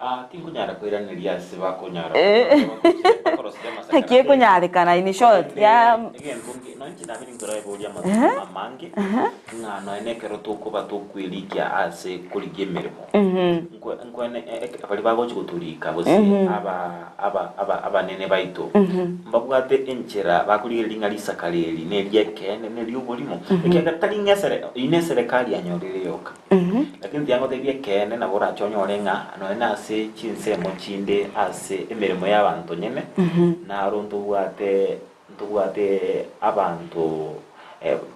Ah, tinkonyara koiraneria ase bakonyara bakoroseria amasakara Naki ekonyarekana in short ya Egento nge noinche nabere nkoraeboria amatuko amange ng'a nonya na ekero tokoba tokwerikia ase korigia emeremo nkwe nkwene baria bagochi gotorika gose aba aba aba abanene baito mbabwate enchera bakorigereria ng'a risakara eri neri'ekeene neri'oborimo ekiagera tari ng'a esere eyio neserekari yanyorire yoka. Lakini tiga ngotebie ekeene nabo orache onyore ng'a nonya na ase chinsemo chinde ase emeremo y'abanto nyene, naro ntobwate ntobwate abanto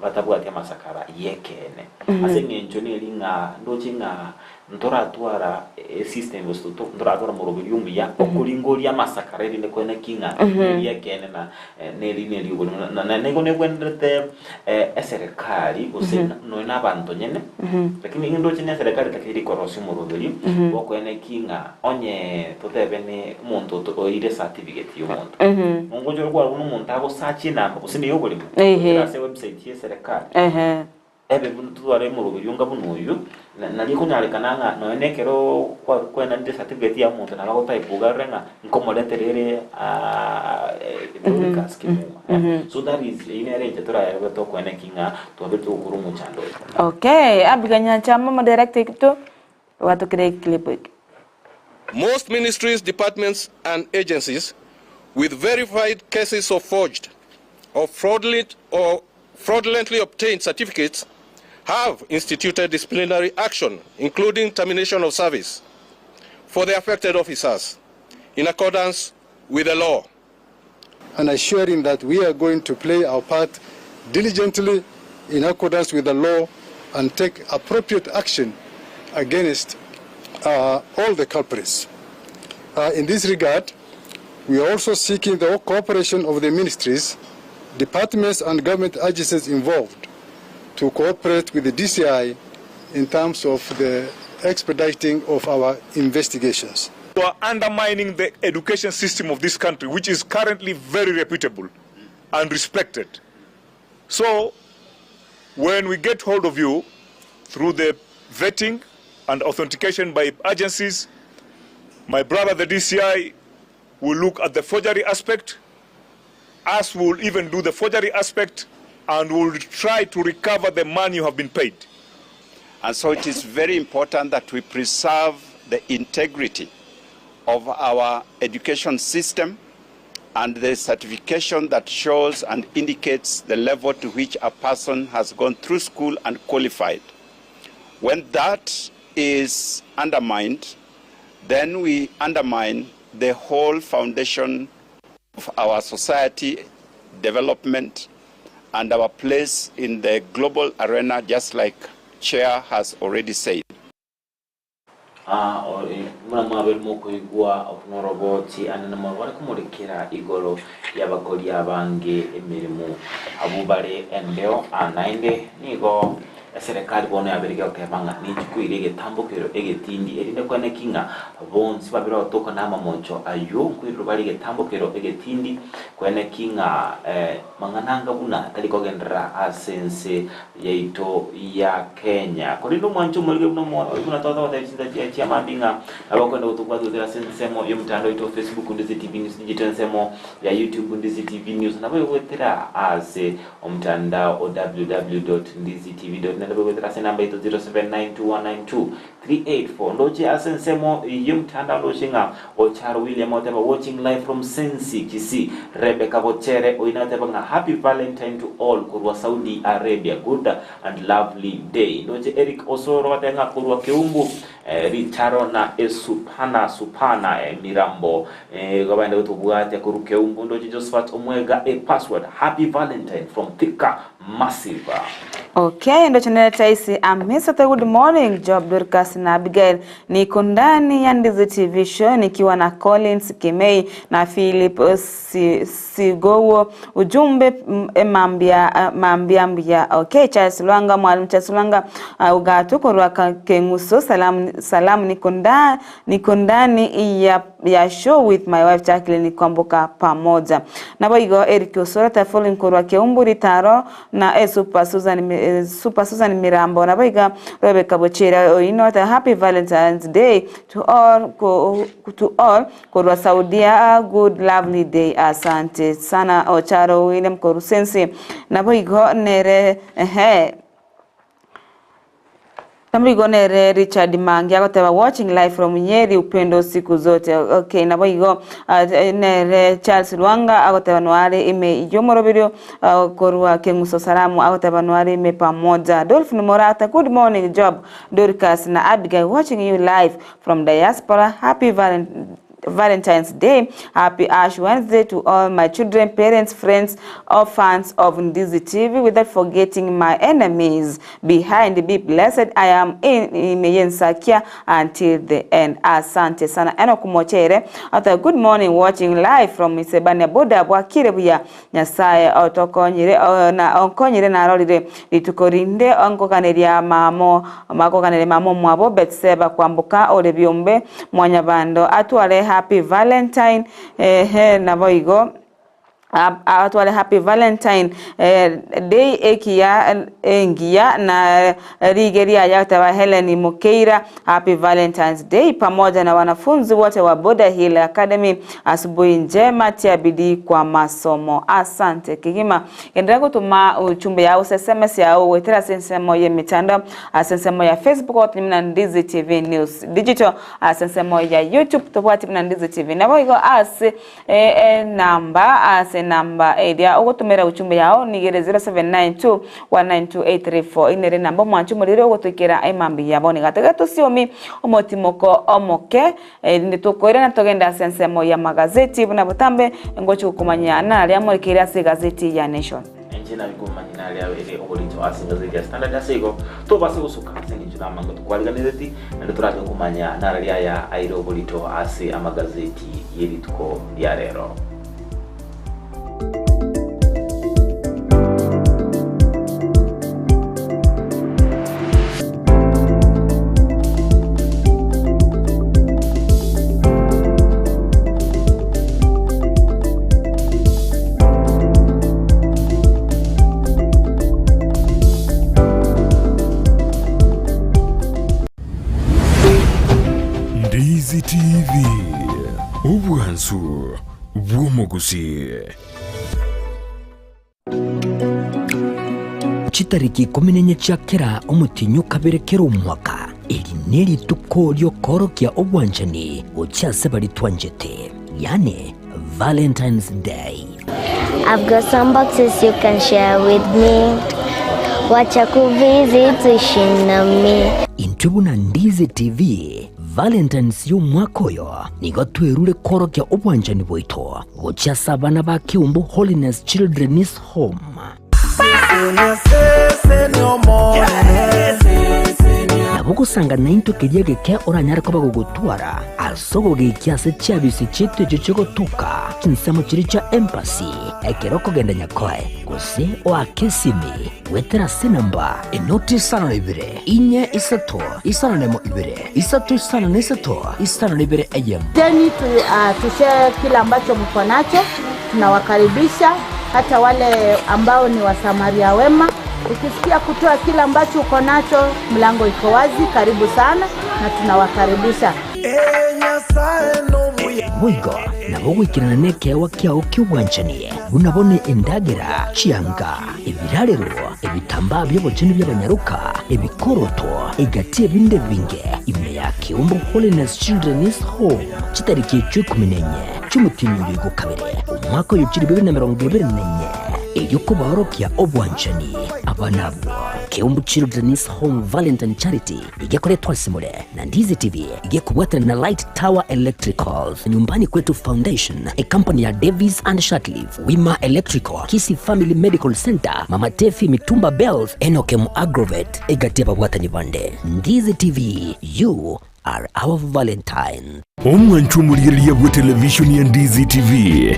batabwati amasakara y'ekeene. Ase eng'encho neri ng'a ndoche ng'a ntoratwara esystem gose ntoratwara omoroberio omuya okoringoria amasakara erinde koene ki ng'a neri ekeene na neri neri oborimo. Na nigo negwenerete eserekari gose nonya na abanto nyene, lakini ndoche na eserekari etakeire korosia omoroberio bokoene ki ng'a onye totebe ne omonto oire ecertificate ya omonto, nongocha ore kwarora buna omonto agosearch enamba gose neye oborimo, goetera ase ewebsite ya eserekari. Ebe buna totware omoroberio onga buna oyio, na nario ekonyarekana ng'a nonya na ekero kwa kwenanire certificate ya omonto nabo agotype iga arore ng'a nkomoretera ere Dorcas Kimuma eh. So that is eyio nere enchera toraebe tokoeneki ng'a twabeire togokora omochando oyo. Okay, Abigail Nyanchama omodirect oito, gwatokire eclip eke. Most ministries, departments and agencies with verified cases of forged or fraudulent or fraudulently obtained certificates have instituted disciplinary action, including termination of service, for the affected officers in accordance with the law. And assuring that we are going to play our part diligently in accordance with the law and take appropriate action against uh, all the culprits. Uh, in this regard, we are also seeking the cooperation of the ministries, departments and government agencies involved to cooperate with the DCI in terms of the expediting of our investigations. You are undermining the education system of this country, which is currently very reputable and respected. So, when we get hold of you through the vetting and authentication by agencies, my brother, the DCI, will look at the forgery aspect, us will even do the forgery aspect, and will try to recover the money you have been paid. And so it is very important that we preserve the integrity of our education system and the certification that shows and indicates the level to which a person has gone through school and qualified. When that is undermined, then we undermine the whole foundation of our society development and our place in the global arena, just like Chair has already said. Ah, buna mwabeire mokoigwa oboroboti anene mono bare komorekera igoro y'abakori abange emeremo abwo bare embeo. Ah, naende nigo eserekari bono yabeire gegoteba ng'a nechikwire egetambokero egetindi erinde kweneki ng'a bonsi babere otoka na amamocho ayio nkoirerwa bare egetambokero egetindi kweneki ng'a eh, mang'ana anga buna tari kogenderera ase ense yaito ya Kenya. Korende omwanche omorige buna omo buna totogotebia chinsa chia chiamambia ng'a nabo okoenda gotobwati goetera ase ensemo y'omotandao oito o Facebook Ndizi TV News Digital ensemo ya YouTube Ndizi TV News nabo goetera ase omotandao o www.ndizitv.net. Naende boigwetera ase enamba yaito 0792192384. Ndoche ase ensemo y'omotandao ndoche ng'a Ocharo William oteba watching live from Sensi Kisii. Rebecca Bochere oyio nateba ng'a happy valentine to all korwa Saudi Arabia good and lovely day. Ndoche Eric Osoro oteba ng'a korwa Keumbu Ritaro na Esupana Supana Mirambo igo baende gotobwatia korwa Keumbu. Ndoche Josephat Omwega a password happy valentine from Thika Massive. Okay, ndo chenere Taisi Amisate, good morning Job Dorcas na Abigail. Niko ndani ya Ndizi TV show nikiwa na Collins Kimei na Philip si, Sigowo. Ujumbe mambia mambia mbia. Okay, Charles Lwanga, Mwalimu Charles Lwanga uh, ugatu korwa Kenguso. Salamu salamu niko ndani niko ndani ya ya show with my wife Jacqueline Kwamboka pamoja. Nabo igo Eric Osoro Tafoli nkorwa Keumbu Ritaro na eh, Super Susan eh, Super Susan Mirambo nabo iga Rebecca Bochera oino ata happy Valentine's Day to all ko, to all korwa Saudia good lovely day asante sana Ocharo William Korusensi nabo igo nere ehe Naboigo nere Richard Mange agoteba watching live from Nyeri upendo siku zote. Okay, naboigo nere Charles Lwanga agoteba noare ime yomoroberio korwa Keng'uso Salamu agoteba noare ime pamoja. Dolphin Morata good morning Job Dorcas na Abigail watching you live from diaspora happy Valentine Valentine's Day. Happy Ash Wednesday to all my children, parents, friends, all fans of Ndizi TV, without forgetting my enemies behind. Be blessed. I am in Imeyensakia until the end. Asante sana. Eno kumochere. Ata good morning watching live from Isebania Boda bwakire buya Nyasaye otokonyire na onkonyire narorire rituko rinde onkokaneria mamo makokaneria mamo mwabo Betseba kwamboka ore biombe mwanyabando atware happy valentine ehe nabo igo atware happy valentine eh, day ekiya engiya na rigeria yataba Helen Mukeira happy valentines day pamoja na wanafunzi wote wa Boda Hill Academy asubuhi njema tia bidii kwa masomo asante kigima endelea kutuma ujumbe yao SMS yao wetera sensemo ya mitandao sensemo ya Facebook otimna Ndizi TV News Digital sensemo ya YouTube tobwati na Ndizi TV nabo igo ase namba ase namba eria ogotumira ujumbe yao nigere 0792 192834 inere namba mwanchu murire ogotwikira emambi yabo nigatega tusiomi omotimoko omoke eh, tukoira na togenda ase ensemo ya magazeti buna botambe ngochi gokomanya naria amorikeire ase egazeti ya Nation enche nabikomanya naria ere oborito ase engazeti ya Standard ase igo tobase gosuka ase eng'encho namango tokwariganereti naende torache gokomanya nararia aya aire oborito ase amagazeti y'erituko ria rero. Ndizi TV, obwansu bw'omogusii. Chitariki ikomi na enye chia kera omotienyi o kabere kera omwaka, eri nerituko ri'okoorokia obwanchani gochia ase baria twanchete, yaani Valentine's Day. I've got some boxes you can share with me. Wacha kuvisit uishi nami. Intwe buna Ndizi TV, Valentine's y'omwaka oyo nigo twerure koorokia obwanchani bwaito gochia ase abana ba Keumbu Holiness Children's Home. Nabo gosanga naintwe keria geke oranyare koba gogotwara ase ogogekia ase chiabisi chiaito echio chigotoka chinsemo chiria chia embassy ekero okogenda Nyakoe gose oake esimi goetera ase enamba enoti isano na ibere inye isato isano na emo ibere isato isano na isato isano na ibere eyemo. Jeni tu, uh, tushare kile ambacho mko nacho. Tunawakaribisha hata wale ambao ni wasamaria wema. Ukisikia kutoa kile ambacho uko nacho, mlango iko wazi. Karibu sana na tunawakaribisha. Boigo nabo ogoikerana nekeegwa kiao ki'obwanchani, buna bono endagera, chianga, ebirarero, ebitambaa bi'obochenu bi'abanyaroka, ebikoroto, egati ebinde ebinge, ime ya Keumbu Holiness Children's Home, chitariki echio ikomi na inye chi'omotienyi oyo igo kabere, omwaka oyo chilifu ibere na emerongo ebere na inye, erio kobaorokia obwanchani abana abwo. Keumbu Children's Home Valentine Charity igekoretwa ase more na Ndizi TV igekobwatana na Light Tower Electricals, Nyumbani Kwetu Foundation, ecompany ya Davis and Shatliff, Wima Electrical, Kisii Family Medical Center, Mama Tefi Mitumba Bells, Enokem Agrovet, egati y'ababwatani bande. Ndizi TV, you are our Valentine. Omwancho omorigereria bwe televishoni ya Ndizi TV,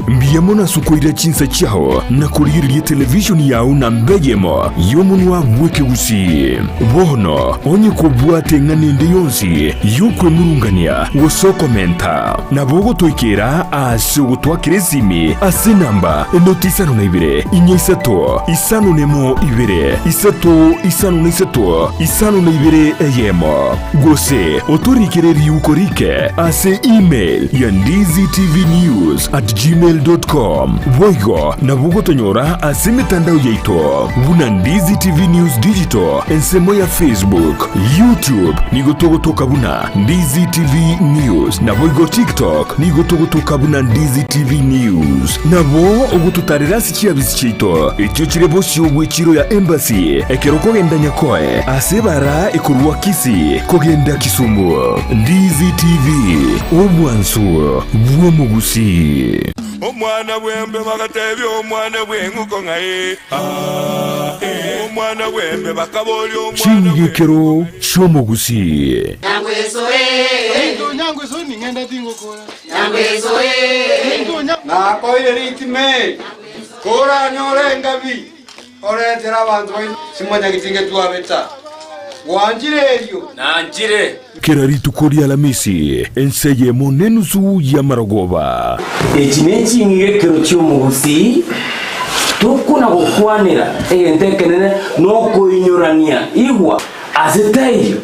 mbuya mono ase okoira chinsa chiao na korigereria televishoni yao namba eyemo y'omonwa bw'ekegusii. Bono onye kobwate eng'ana ende yonsi y'okwemurungania gose okomenta, nabo ogotoikera ase ogotwakera esimi ase enamba enoti isano na ibere, inya isato, isano nemo ibere, isato isano na isato, isano na ibere eyemo. Gose otorikere riuko rike ase email ya ndizitvnews at gmail dot com. Boigo nabo ogotonyora ase emetandao yaito buna Ndizi TV News Digital ensemo ya Facebook, YouTube nigo togotoka buna Ndizi TV News naboigo TikTok nigo togotoka buna Ndizi TV News. Nabo ogototarera ase chiabisi chiaito echio chire bosio bw'echiro ya Embassy ekero okogenda Nyakoe ase ebara ekorwa Kisii kogenda Kisumu. Ndizi TV, obwansu bw'omogusii. Omwana bw'embe bagatebia omwana bw'eng'uko ng'a ee, aa, ee. Omwana bw'embe bakaboria omwana Ching'igekero chi'omogusii. Nakoire ritime, koranyore engabi, oretere abanto baino simonyageti ngetwabeta. Gwanchire erio? Nanchire. Kera rituko ri'Alamisi, ense eyemo nenusu y'amarogoba. Echi neching'igekero chi'omogusii, tokona gokwanera egento ekenene nokoinyorania igwa ase taiyo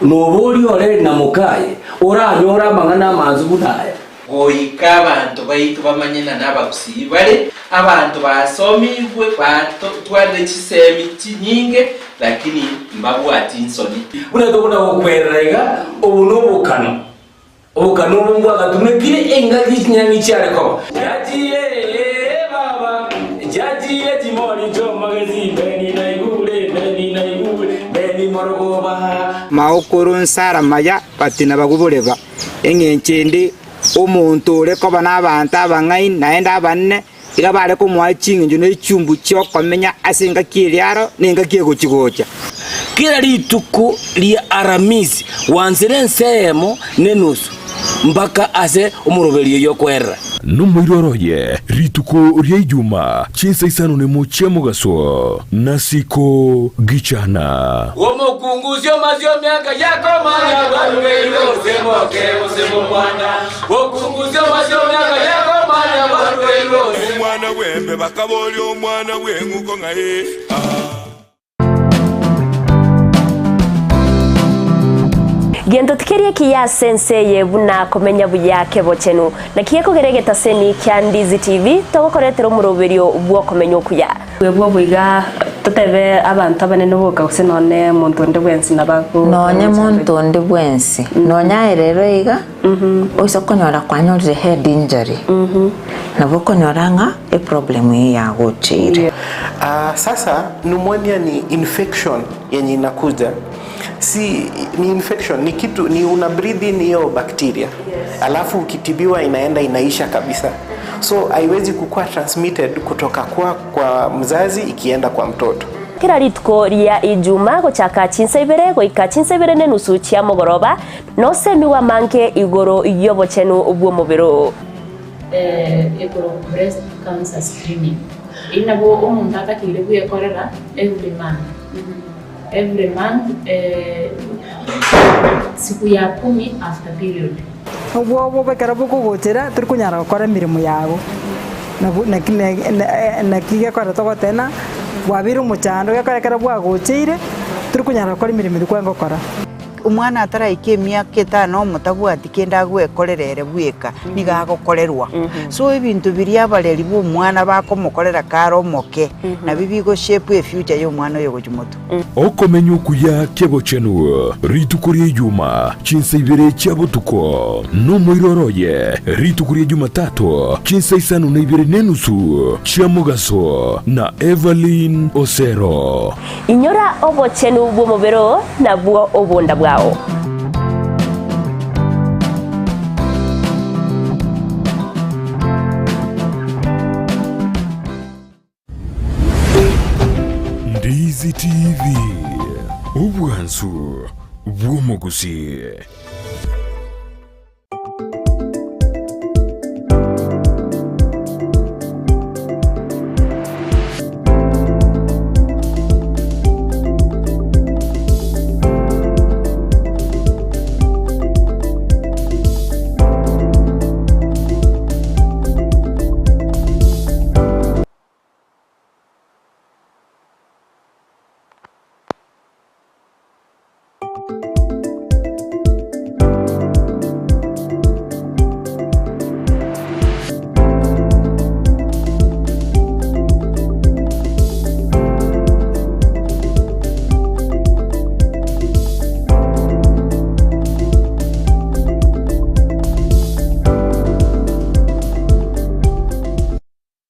noboria oreri na mokaye oranyore amang'ana amansu buna aya. Goika abanto baito bamanye ng'a nabagusii bare abanto basomigwe, batwarire chisemi chinyinge, lakini mbabwati nsoni. Buna tokona gokwerera iga, obo nobokano, obokano obo mbwagatumekire engaki chinyang'i chiare koba. Chiachire ee baba, chiachire chimori chi'omogesi, Beni naigure, Beni naigure, Beni morogoba. Maokoro nsara maya batina baguboreba. Engencho ende, omonto ore koba nabaanto abang'aini naende abanene, iga bare komoa ching'encho ne chumbu chi'okomenya ase engaki eria aro na engaki egochi-gocha. Kera rituko ria Aramisi gwansire ense eyemo nenusu mpaka ase omoroberio y'okwerera. Nomoiroro oye rituko ria Ijuma chinsa isano nemo chia mogaso, nasiko gichana. Omokungu osio omiaka yakomanya barugeirwe gose moke gose momwana. Omokungu osio omiaka yakomanya barugeirwe gose. Omwana bw'embe bakaboria omwana bw'eng'uko ng'a ee, aa. Gento tikeri ekiya ase ense eye buna komenya buya kebochenu. Naki gekogera egetaseni kia Ndizi TV togokoretera omoroberio bw'okomenya okuya. Bwebwo boiga totebe abanto abanene boka gose nonye monto onde bwensi nabo Nonye monto onde bwensi, nonye aye rero iga, oise konyora kwanyorire head injury, nabo okonyora ng'a eproblem eye yagocheire. Ah, sasa pneumonia ni infection yenye inakuja si ni infection ni kitu ni una breathe in hiyo bacteria alafu ukitibiwa inaenda inaisha kabisa so haiwezi kukuwa transmitted kutoka kwa, kwa mzazi ikienda kwa mtoto Kera rituko ria Ijuma gochaka chinsa ibere goika chinsa ibere nenusu chia mogoroba, nosemigwe amange igoro y'obochenu bw'omobere oo. Ekorokwa breast cancer screening. Eyio nabo omonto atakeire bwekorera every month, every month siku ya kumi after period. Obwoba ekero bokogochera tori konyara gokora emeremo yago, nabo naki naki gekogera togoteba bwabeire omochando gekogera ekero bwagocheire tori konyara gokora emeremo eria kwarenge gokora. Omwana ataraika emiaka etano omotabwati kende agwekorera ere bweka, nigo agokorerwa. So ebinto biria abareri ba omwana bakomokorera kare omoke, nabio bigo shape efuture ya omwana oyo gochia motwe. Okomenya okuya kebochenu rituko ria Ijuma, chinsa ibere chia botuko, nomoiroro oye rituko ria Jumatatu, chinsa isano na ibere nenusu chia mogaso, na Evelyn Osero. Inyora obochenu bw'omobere oo nabwo obonda bwao. Ndizi TV, obwansu bw'omogusii.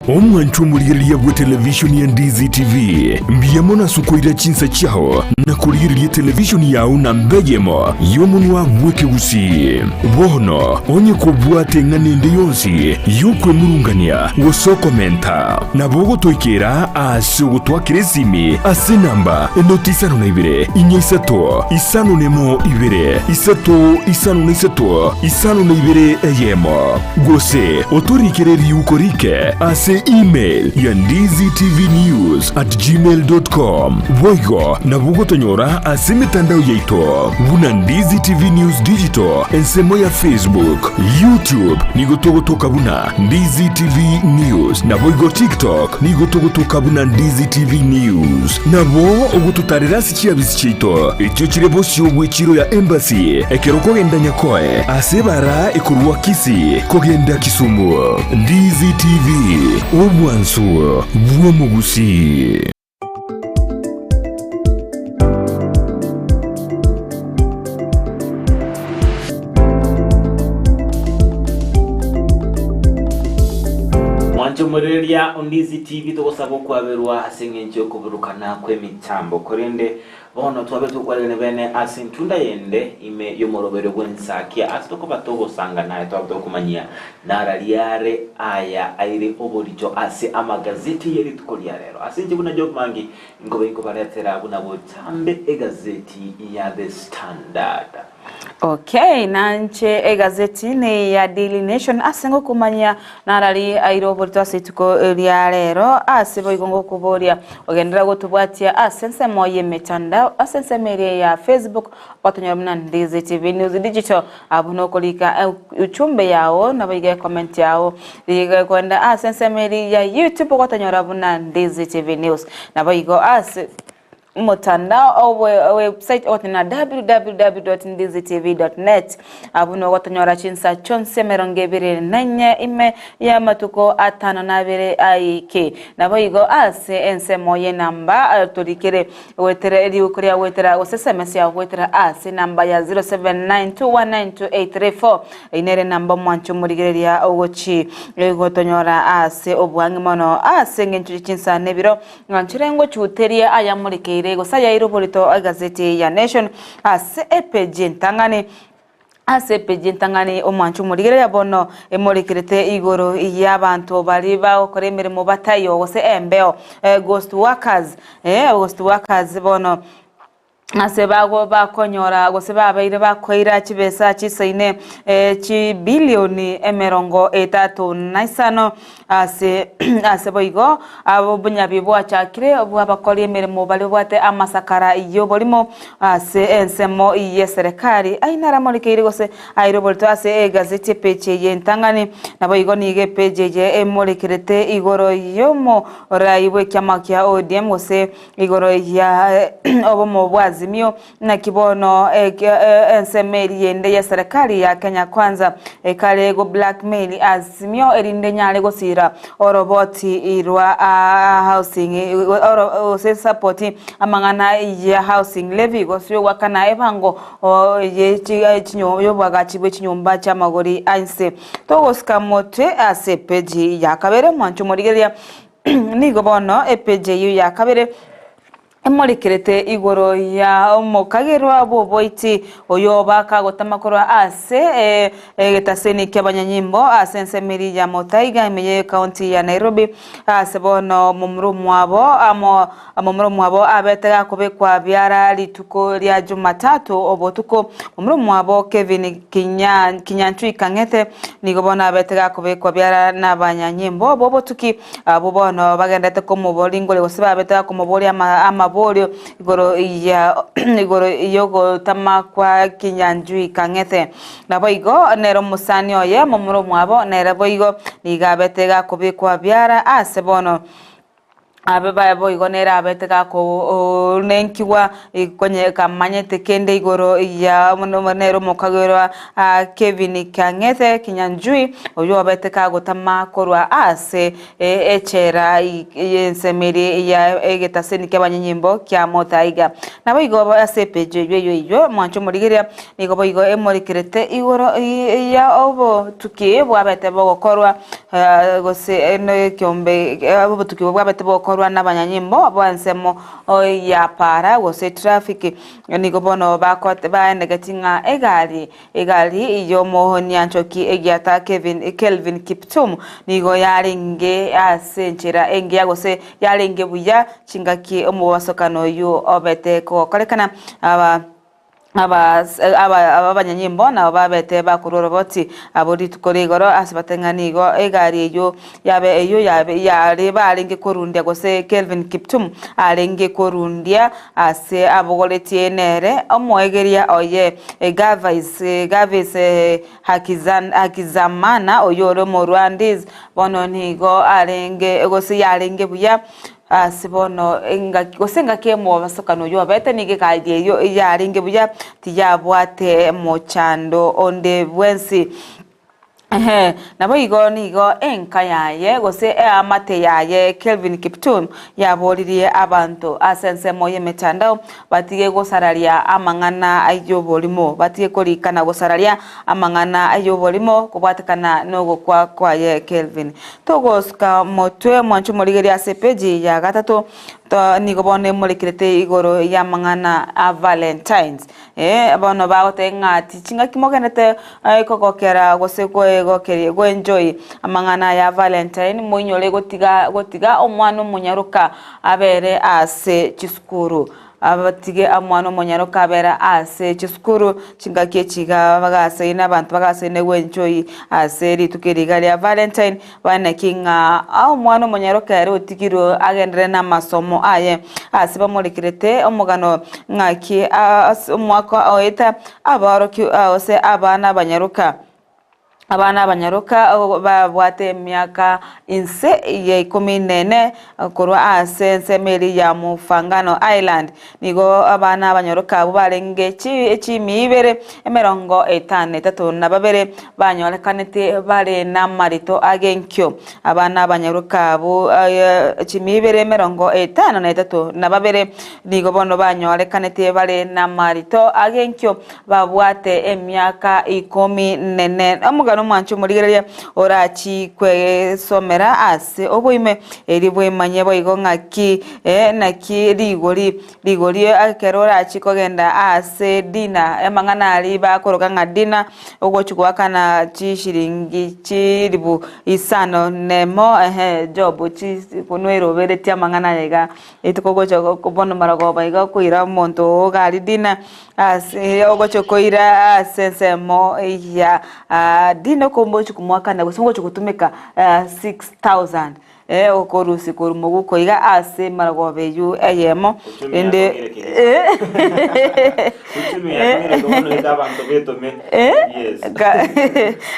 Omwancho omorigereria bwe televishoni ya Ndizi TV, mbuya mono ase okoira chinsa chiao na korigereria televishoni yao namba eyemo y'omonwa bw'ekegusii. Bono onye kobwate eng'ana ende yonsi y'okwemurungania gose okomenta, nabo ogotoikera ase ogotwakera esimi ase enamba enoti isano na ibere, inya isato, isano nemo ibere, isato isano na isato, isano na ibere eyemo. Gose otorikere riuko rike ase email ya ndizitvnews@gmail.com. Boigo nabo ogotonyora ase emetandao yaito buna Ndizi TV News Digital ensemo ya Facebook, YouTube nigo togotoka buna Ndizi TV News naboigo TikTok nigo togotoka buna Ndizi TV News. Nabo ogototarera ase chiabisi chiaito echio chire bosio bw'echiro ya Embassy ekero okogenda Nyakoe ase ebara ekorwa Kisii kogenda Kisumu. Ndizi TV, obwansu bw'omogusii. Mwanche omorereria o Ndizi TV togosaba okwaberwa ase eng'encho y'okoburukana kw'emechambo korende bono twabe tokwarigania bene ase entunda yende ime y'omoroberio bw'ensakia ase tokoba togosanga naye twabe tokomanyia nararia are aya aire oborito ase amagazeti ye rituko ria rero. Ase inche buna Job Mangi inkobe inkobaretera buna botambe egazeti ya The Standard. Okay, nanche egazeti ne ya Daily Nation ase ngokumanyia narari aire oborito ase rituko ria rero ase boigo ngokoboria ogenderera gotobwatia ase ensemo y'emetandao ase ensemo eria ya Facebook otonyora buna Ndizi TV News Digital abwo nokorika uchumbe yao naboigo ecomment yao riga kwenda ase ensemo eria ya YouTube ogotonyora buna Ndizi TV News naboigo ase Omotandao o website ogotenena www.ndizitv.net abwo nogotonyora chinsa chionsi emerongo ebere na inye ime y'amatuko atano na abere aike. Naboigo ase ensemo y'enamba torikere goetera eriuko ria goetera gose sms yao goetera ase enamba ya 0792192834 Eyio nere enamba omwanche omorigereria ogochi gotonyora ase obwang'e mono ase engencho ye chinsa na ebiro Ng'a nchire ngochuterie ayamorekeire gose ayaire oborito egazeti ya Nation ase epeji entang'ani. Ase epeji entang'ani omwancho omorigereria bono emorekerete igoro y'abanto baria bagokora emeremo bataiyo gose embeo, ghost workers, ghost workers bono. Ase bago bakonyora gose babeire bakoira chibesa chisaine chibilioni emerongo etato na isano ase ase boigo obonyabi bwachakire bw'abakori emeremo baria babwate amasakara y'oborimo ase ensemo y'eserekari. Ayio naramorekeire gose aire oborito ase egazeti epeji eye entang'ani. Naboigo nigo epeji eye emorekerete igoro y'omorai bw'ekiama kia ODM gose Igoro ya obomo bwa. Azimio naki bono ensemo eria ende ye serikali ya Kenya Kwanza ekare go blackmail Azimio erinde enyare gosira oroboti rwa housing gose support amang'ana ya housing levy gose goakana ebango y'obwagachi bwe chinyomba chi'amagori a inse. Togosika motwe ase epeji ya kabere mwanche omorigereria nigo bono epeji eyio ya kabere emorekerete igoro ya omokagerwa bw'oboiti oyo bakagotama korwa ase egetaseni ki'abanyanyimbo ase ensemo eria ya Muthaiga ime y'ecounty ya Nairobi ase bono momura omwabo amo Momura omwabo abete gakobekwa biara rituko ria Jumatatu obotuko. Momura omwabo Kevin Kinyanchui Kang'ethe nigo bono abete gakobekwa biara nabanyanyimbo b'obotuki abwo bono bagenderete komoboringoria gose babete bakomoboria amaborio igoro ya igoro yogotama kwa Kinyanjui Kang'ethe. Naboigo nere omosani oye momura omwabo nere boigo nigo abete gakobekwa biara ase bono. Abe baye boigo nere abete gakonenkigwa konye kamanyete kende igoro ya nere omokagerwa Kevin Kang'ethe Kinyanjui oyio obete kagotama korwa ase echela y'ensemo eria ya egetaseni ki'abanyanyimbo kia Muthaiga. Naboigo ase epeji eyio eyio eyio mwanche omorigereria nigo boigo emorekerete igoro ya obotuki bwabete bogokorwa Gose nekeombe obotuki obwo bwabete bokorwa nabanyanyimbo bw'ensemo ya para gose traffic, nigo bono baenegeti ng'a egari egari y'omoonianchoki egiata Kevin Kelvin Kiptum nigo yarenge ase enchera engiya gose yarenge buya chingaki omobasokano oyio obete kogokorekana. Aba. Abanyanyimbo nabo babete bakorwa oroboti abwo rituko ria igoro ase bate ng'a nigo egari eyio yabe eyio yabe yare barenge korundia gose Kelvin Kiptum arenge korundia ase abogoretie nere omoegeria oye Gervais Gervais Hakizamana oyio ore Omorwandese bono nigo arenge gose yarenge buya. Ase bono engaki gose engaki y'omobasokano oyio obete nigo egari eyio yarenge buya tiyabwate mochando onde bwensi. Ehe, naboigo nigo enka yaye gose eamate yaye Kelvin Kiptum yaboririe abanto ase ensemo y'emetandao batige gosararia amang'ana y'oborimo, batige korika na gosararia amang'ana y'oborimo kobwatekana nogokwa kwaye Kelvin. Togosuka motwe mwanche omorigereria ase epeji ya gatato to nigo bono emorekerete igoro y'amang'ana a Valentines. Eh bono bagoteba ng'a chingaki mogenderete kogokera gose koegokeria goenjoy amang'ana aya Valentine moinyore gotiga gotiga omwana omonyaroka abere ase chisukuru. Abatige omwana omonyaroka abere ase chisukuru chingaki echi iga bagasaine abanto bagasaine gwenchoi ase rituko eri iga ria Valentine baneki ng'a omwana omonyaroka ere otigirwe agenderere namasomo aye ase bamorekerete omogano ng'aki ase omwaka oeta abaoroki gose abana abanyaroka. Abana abanyaroka babwate emiaka inse ya ikomi na ene korwa ase ensemo eria ya Mufangano Island. Nigo abana abanyaroka abwo barenge chimi ibere, emerongo etano na etato na babere, banyorekanete bare namarito ag'enkio. Abana abanyaroka abwo chimi ibere, emerongo etano na etato na babere, nigo bono banyorekanete bare namarito ag'enkio. Babwate emiaka ikomi nene. Omogano omwanche omorigereria orachie kwesomera ase oboime, erio bwemanye boigo ng'aki naki rigori rigori ekero orachie kogenda ase dinner amang'ana aria bakoroka ng'a dinner ogochia goakana chishiringi chilifu isano nemo ehe job chi noeroberetie amang'ana aya igaa. Rituko ogocha bono marogoba iga okoira omonto oo iga aria dinner. Ase ogochia koira ase ensemo ya dini okombochia komoakana gose ogochia gotumeka 6000. Okorusia korwa moguko iga ase emarogoba eyio eyemo, ende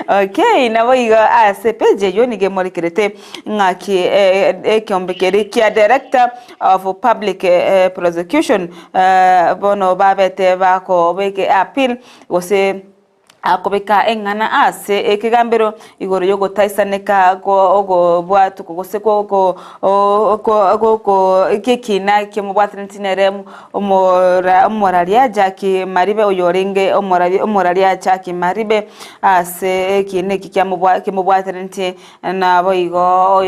Okay, naboigo ase page eyio nigo emorekerete ng'aki ekeombe keria kia Director of Public Prosecution bono babete bakobeka appeal gose Akobeka eng'ana ase ekegambero igoro y'ogotaisaneka kw'ogobwatokwa gose gw'ekiina ki'omobwataneti nere omoraria Jackie Maribe oyorenge omoraria Jackie Maribe ase ekiina eki kiamobwataneti naboigo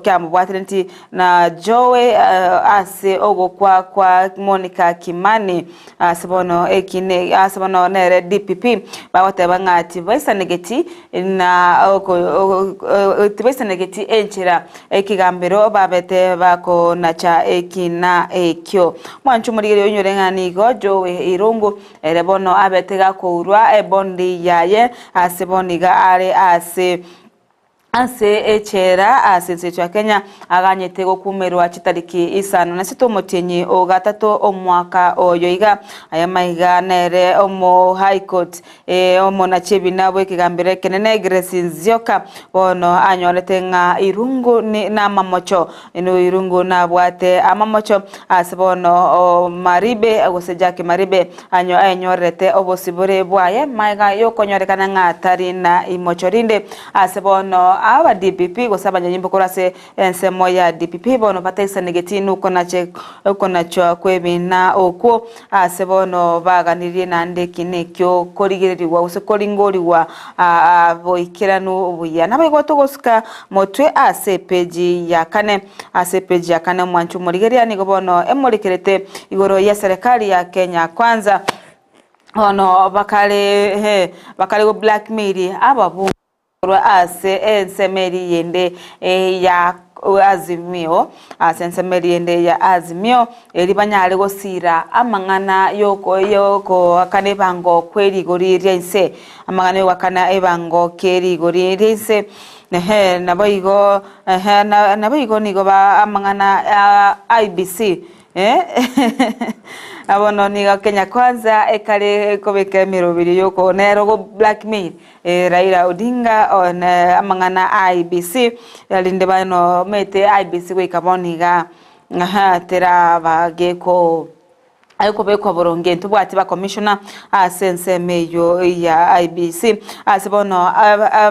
kiamobwataneti na Joe ase ogokwa kwa Monica Kimani. Ase bono eki ne ase bono nere DPP bagoteba ng'a tibaisanegeti na tibaisanegeti enchera ekegambero babete bakonacha ekina ekio. Mwanche omorigereria oinyore ng'a nigo Joe Irungu ere bono abete gakourwa ebondi yaye ase bono iga are ase Ase echela ase ense ya Kenya aganyete gokumerwa chitariki isano na sita omotienyi o gatato omwaka oyo iga. Aya maiga nere omo High Court omonachi ebina bw'ekegambero ekenene Grace Nzioka bono anyorete ng'a Irungu namamocho Irungu nabwate amamocho ase bono Maribe gose Jack Maribe ayenyorerete obosibore bwaye magega yokonyorekana ng'a tari na imocho rinde. Ase bono aba DPP gose abanyanyimbo korwa ase ensemo ya DPP bono bataisanegeti nokonachwa kw'ebina okwo ase bono baganirie naende eki nekio korigererigwa gose koringorigwa boikeranu buya. Naboigo togosuka motwe ase epeji ya kane. Ase epeji ya kane omwanchi omorigereria nigo bono emorekerete igoro y'eserekari ya Kenya Kwanza. Bono bakare bakare go blackmail ababunge korwa ase ensemo eria yende ya Azimio, ase ensemo eria yende ya Azimio, erio banyare gosira amang'ana yokoakana ebango kwe rigori ria inse, amang'ana yogoakana ebango ke rigori ria inse, ehe naboigo ehe naboigo nigo ba amang'ana a IEBC. Bono nigo Kenya Kwanza ekare kobeka emeroberi yoko nero go blackmail Raila Odinga one amang'ana a IEBC erinde bono omanyete IEBC goika bono iga teraba geko ekobekwa boronge ntobwati ba commissioner ase ensemo eywo ya IEBC ase bono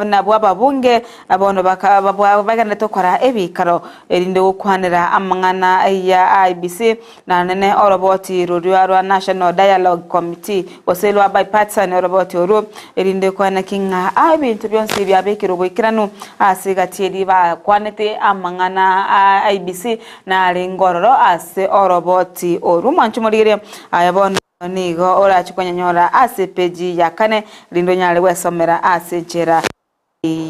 nabwo ababunge bono bagenderete gokora ebikaro erinde gokwanera amang'ana ya IEBC na nene oroboti roria rwa National Dialogue Committee gose rwa Bipartisan oroboti orwo erinde koeneki ng'a ebinto bionsi biabekirwe boikeranu ase egati eria bakwanete amang'ana a IEBC narenge ororo ase oroboti orwo. Mwanche morigererie aya bono nigo orache konyanyora ase epeji ya kane erinde onyare gwesomera ase enchera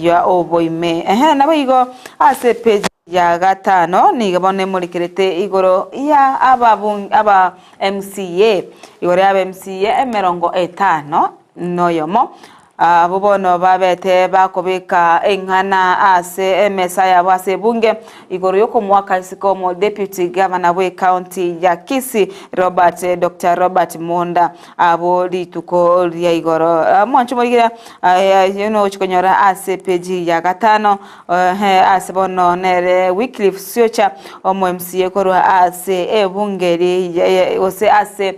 ya oboime. Ehe, naboigo ase epeji ya gatano nigo bono emorekerete igoro ya ababung aba MCA, igoro ya aba MCA emerongo etano noyomo, Abwo bono babete bakobeka eng'ana ase emesa yabo ase ebunge igoro y'okomoaka isiko omo Deputy Governor bw'ecounty ya Kisii Robert Doctor Robert Monda abwo rituko ria igoro. Mwanche morigereria ayio nogochia konyora ase epeji ya gatano ase bono nere Wycliffe Siocha omo MCA korwa ase ebunge gose ase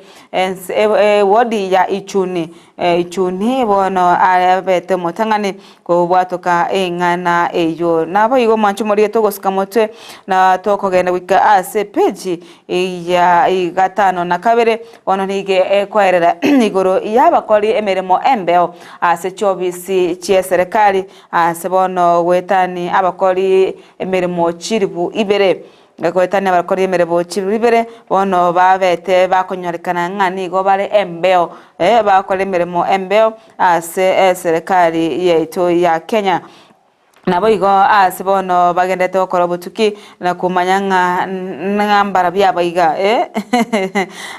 ewodi ya Ichuni Ichuni bono abete omotang'ani kobwatoka eng'ana eyio. Naboigo mwanche morigie togosuka motwe na tokogenda goika ase epeji ya gatano na kabere bono nigo ekoerera igoro y'abakori emeremo embeo ase chiobisi chi'eserekari ase bono goetani abakori emeremo chilifu ibere. Goetania abakori emeremo chilifu ibere bono babete bakonyorekana ng'a nigo bare embeo, bakora emeremo embeo ase eserekari yaito ya Kenya. Naboigo aase bono bagenderete gokora obotuki na komanya ng'a ng'a mbarabwo abaiga, eh,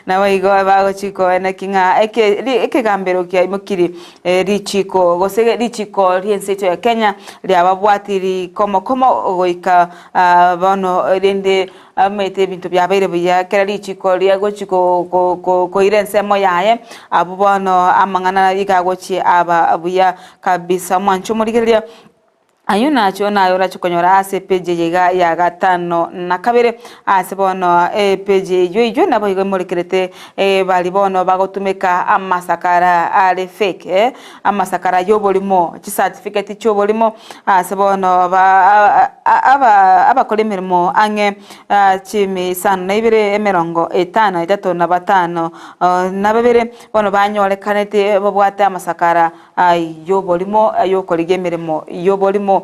naboigo bagochia koeneki ng'a eke ri ekegambero kiaimokirie richiko gose richiko ri'ense yaito ya Kenya riababwatiri komo komo goika bono rende Omanyete ebinto biabeire buya, kera richiko riagochi ko- ko- ko- koira ensemo yaye, abwo bono amang'ana iga agochia aba buya kabisa. Omwancho omorigereria, ayio nacho naye orache konyora ase epage eye iga ya gatano na kabere, ase bono epage eyio eyio nabo igo emorekerete baria bono bagotumeka amasakara are fake eh, amasakara ya oborimo, chicertificate chia oborimo, Ase bono abakora emeremo ang'e chimisano na ibere, emerongo etano etato na batano na babere, bono banyorekanete babwate amasakara y'oborimo ay'okorigia emeremo y'oborimo.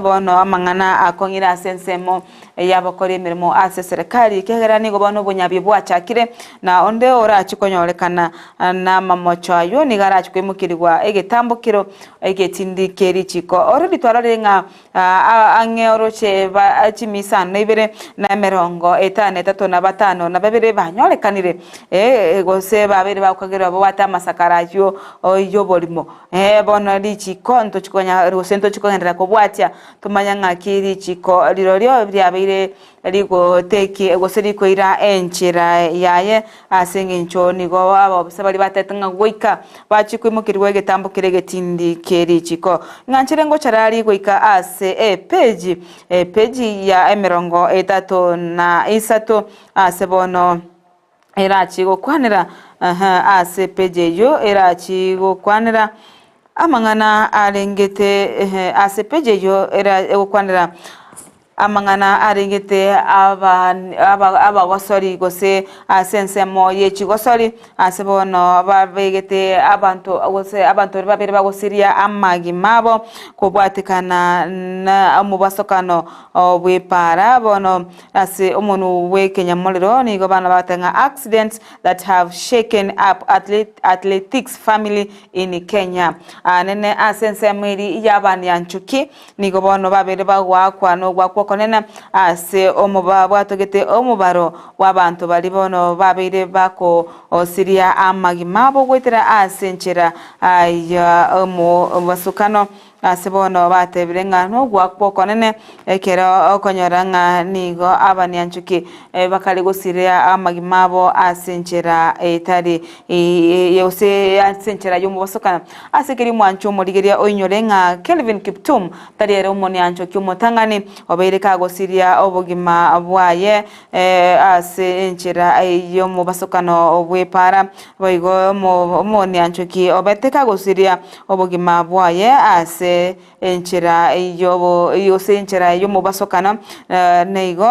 Bono amang'ana akong'ire ase ensemo y'abakora emeremo ase eserekari, ekiagera nigo bono obonyabio bwachakire, na onde orachie konyorekana namamocho ayio nigo arachie koimokerigwa egetambokero egetindi kie richiko. Already twarorire ng'a ang'e oroche ba chimisano na ibere na emerongo etano etato na batano na babere banyorekanire gose babeire bagokagerwa babwate amasakara ayio y'oborimo. Bono richiko ntochi konya gose ntochi kogenderera kobwatia Tomanye ng'aki richiko rirorio riabeire rigoteki gose rikoira enchera yaye, ase engencho nigo abaofisa baria batete ng'a goika bachie koimokerigwa egetambo keria egetindi kie richiko. Ng'anchere ngochara aria goika ase epeji, epeji ya emerongo etato na isato ase bono erachie gokwanera ase epeji eyio erachie gokwanera amang'ana arengete ase epeji eyio egokwanera amang'ana arengete abagosori gose ase ensemo ye chigosori ase bono babegete abanto gose abanto baria babere bagosiria amagima abo kobwatekana na omobasokano bw'epaara bono Ase omonwa bw'ekenyamorero nigo bana bagoteba ng'a accidents that have shaken up athletics family in Kenya. Anene ase ensemo eria y'abanyanchuki nigo bono babere bagoakwa nogoakwa okonene ase omoba bwatogete omobaro bw'abanto baria bono babeire bakosiria amagima abo goetera ase enchera ya omobasukano. Ase bono batebire ng'a nogoakwa okonene, ekero okonyora ng'a nigo abanianchoki bakare gosiria amagima abo ase enchera etari gose ase enchera y'omobosokano. Ase keria omwancho omorigeria oinyore ng'a Kelvin Kiptum tari ere omonianchoki omotang'ani obeire kagosiria obogima bwaye ase enchera y'omobasokano bw'epaara, boigo omonianchoki obete kagosiria obogima bwaye ase enchera y'obo gose enchera y'omobasokano, nigo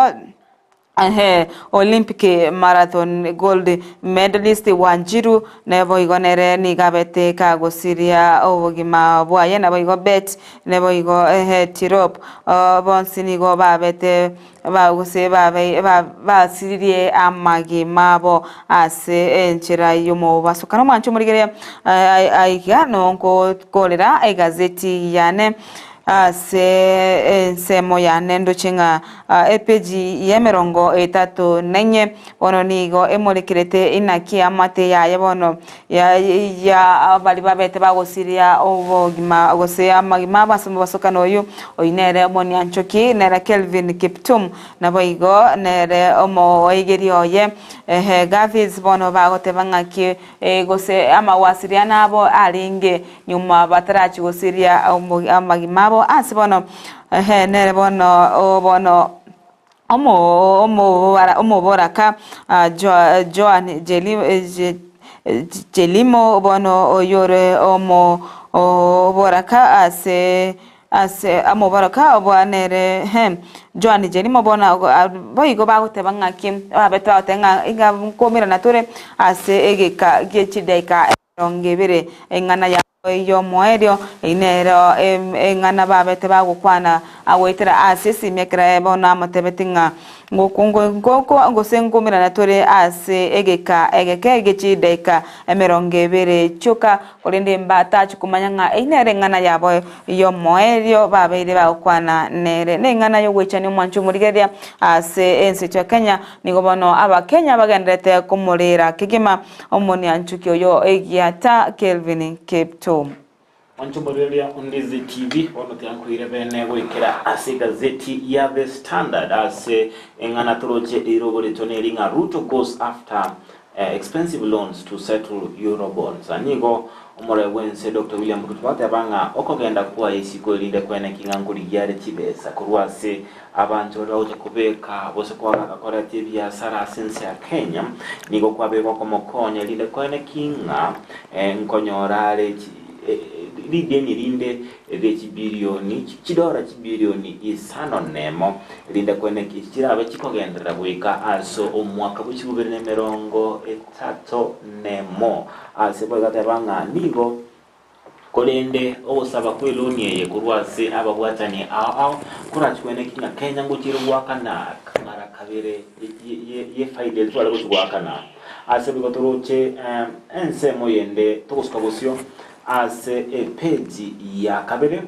Olympic marathon gold medalist Wanjiru naboigo nere nigo abete kagosiria obogima bwaye, naboigo Bett, naboigo Tirop, bonsi nigo babete gose basiririe amagima abo ase enchera y'omobasokano. Omwancho omorigereria aiga nongokorera egazeti yane ase ensemo yane ndoche ng'a epeji y'emerongo etato na inye bono nigo emorekerete inaki amate yaye bono ya baria babete bagosiria obogima gose amagima abo ase omobasokano oyio, oyio nere omonianchoki, nere Kelvin Kiptum, naboigo nere omoegeria oye Gavis bono bagoteba ng'aki gose amawasiriano abo arenge nyuma batarachi gosiria amagima abo ase bono nere bono bono Omoboraka Joan Jelimo bono oyore omoboraka ase ase omoboraka obo nere Joan Jelimo bono boigo bagoteba ng'aki babete bagoteba ng'a iga nkoumerana tore ase egeka gie chidaeka emerongo ebere eng'ana ya. Y'omoerio, eyio nero eng'ana babete bagokwana agoetera ase esimi ekero bono amotebeti ng'a gose nkomerana tore ase egeka egeke gie chidaika emerongo ebere chioka, korende mbatachi komanya ng'a eyio nero eng'ana yabo y'omoerio babeire bagokwana nere. Neng'ana y'ogwechania omwancho omorigereria ase ense yaito ya Kenya, nigo bono abakenya bagendererete komorera kegima Omonianchuki oyo egiata Kelvin Kiptum. Mwanche omorigereria o Ndizi TV, bono tiankoire bene goikera ase egazeti ya The Standard ase eng'ana toroche eirogoretwe neri ng'a Ruto goes after expensive loans to settle Eurobonds. Nigo omorai bwense Doctor William Ruto bateba ng'a okogenda kwaye isiko erinde kweneki ng'a nkorigia are chibesa korwa ase Abanto baria bagocha kobeka gose koagaaka koreta ebiasara ase ense ya Kenya, nigo kwabekwa komokonya erinde koeneki ng'a nkonyora are rideni rinde rie chibilioni chidora chibilioni isano nemo, erinde koeneki echi chirabe chikogenderera goika ase omwaka bwe chibubere na emerongo etato nemo. Ase boigo ateba ng'a nigo Korende ogosaba kw'eloni eye korwa ase ababwatani ao ao korachweneki ng'a Kenya ngochiire goakana mara kabere y'efaida eria tware gochia goakana. Ase boigo toroche ensemo yende togosuka bosio ase epeji ya kabere.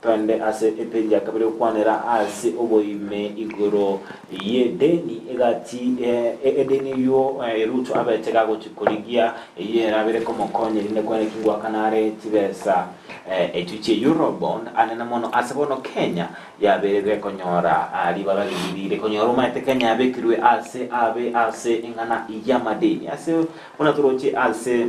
Twende ase epeji ya kabere gokwanera ase oboime igoro y'edeni egati edeni eyio Ruto abete gagochi korigia eyio erabere komokonya erinde kwene ki ngoakana are chibesa echio chie Eurobond anene mono ase bono Kenya yabeire gekonyora ribaga rigirire konyora omanyete Kenya yabekirwe ase abe ase eng'ana y'amadeni ase buna toroche ase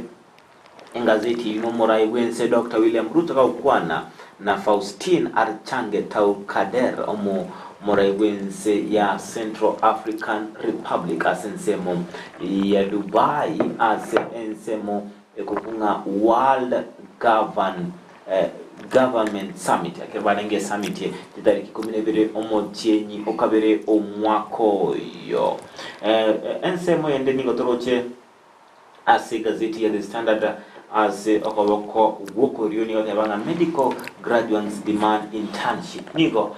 Engazeti eyio nomorai bw'ense Doctor William Ruto gagokwana na Faustin Archange Toukader omorai bw'ense ya Central African Republic ase ensemo ya Dubai ase ensemo ekobung'a World Govern Government Summit ekero barenge esummit chitariki ikomi na ibere omotienyi okabere omwaka oyo. Ensemo ende nigo toroche Ase egazeti ya The Standard ase okoboko gw'okorio nigo oteba ng'a medical graduands demand internship. Nigo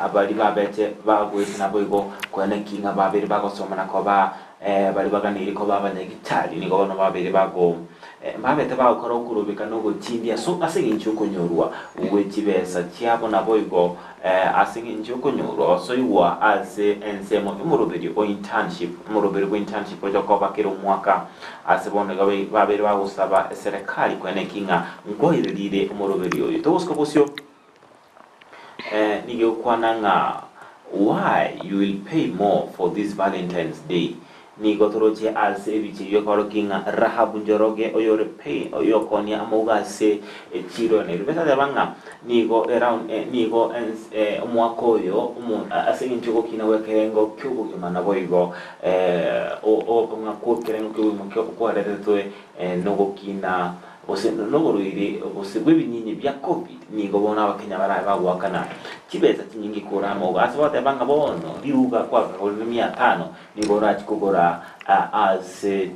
abaria babete bagoeta naboigo koeneki ng'a babere bagosoma na koba baria baganeiri koba abanyagitari nigo bono babere bago mbabete bagokora okorobeka na ogotindia so ase eng'encho yokonyorwa gwe chibesa chiabo naboigo Ase engencho y'okonyorwa gosoigwa ase ensemo y'omoroberio o internship, omoroberio bwe internship ocha koba kera omwaka. Ase bono iga babeire bagosaba eserekari koeneki ng'a nkoirerire omoroberio oyo. Togosuka bosio nigo egokwana ng'a why you will pay more for this Valentine's Day. Nigo toroche ase ebichie bi'okorokia ng'a Rahabu Njoroge oyore pi oyokoonia amauga ase echiiro ya Nairobi atateba ng'a nigo eround nigo omwaka oyo ase eng'encho y'ogokina gw'ekerengo ki'obogima naboigo ogokong'a kw'ekerengo ki'obogima kwaretetwe nogokina gose noborwaire gose bw'ebinyinyi bia Covid, nigo bono Abakenya barabe bagoakana chibesa chinyinge kore amauga ase bagoteba ng'a bono riuga kwakagorire mia tano Nigo orachie kogora ase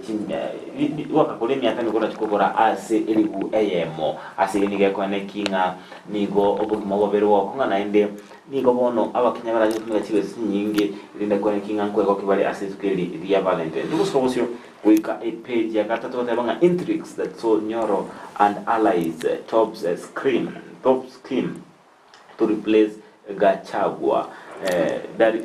gwakagora emiaka nigo orachie kogora ase elifu eyemo. Ase eyio nigo ekoeneki ng'a nigo obogima bobere bogokong'a naende nigo bono Abakenya barache gotumeka chibesa chinyinge erinde koeneki ng'a nkwegokia bare ase rituko eri ria Valentine. Togosuka bosio goika epage ya gatato goteba ng'a intrigues that saw Nyoro and allies tops scream top scheme. to replace Gachagua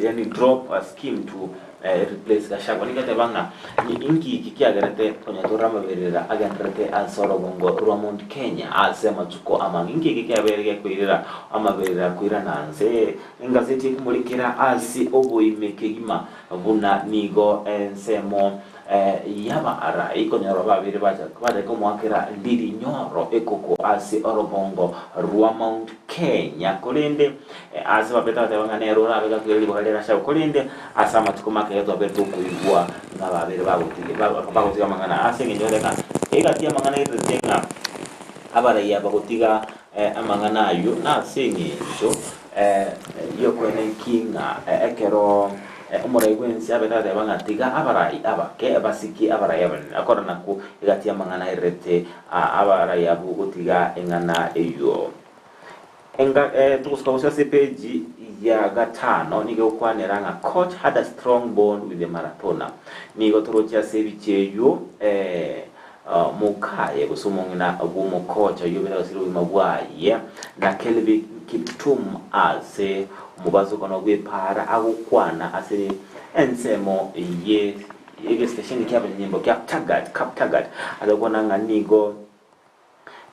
yani drop a scheme to replace Gachagua nigo ateba ng'a inki eki kiagerete konya torora amaberera agendererete ase orogongo rwa Mount Kenya ase amatuko amange inki eki kiabeire gekoirera amaberera koirana nse engazeti ekomorikera ase oboime kegima buna nigo ensemo Y'abaara ikonyora babere bacha komoakera ndiri nyoro ekoko ase orogongo rwa Mount Kenya. Korende ase babete bateba ng'a nere orabe gakwire ribaga riria Gachagua, korende ase amatuko make iga twabere tokoigwa ng'a babere bagotiga amang'ana ase engencho ere ng'a egati y'amang'ana egetete ng'a abarai aba gotiga amang'ana ayio nase eng'encho y'okoeneki ng'a ekero. Omorai bw'ense abete agateba ng'a tiga abarai abake basikie abarai abanene. Akora nakwo egati y'amang'ana airerete abarai abwo gotiga eng'ana eyio. Enga togosuka gose ase epeji ya gatano nigo egokwanera ng'a Koch had a strong bond with the marathoner. Nigo toroche ase ebicha eyio mokaye gose omong'ina bw'omokocha oyio obete agosira obogima bwaye na Kelvin Kiptum ase omobasokano bw'epaara agokwana ase ensemo ye egesitesheni ki'abanyanyimbo kia Kaptagat, Kaptagat, ase gokwana ng'a nigo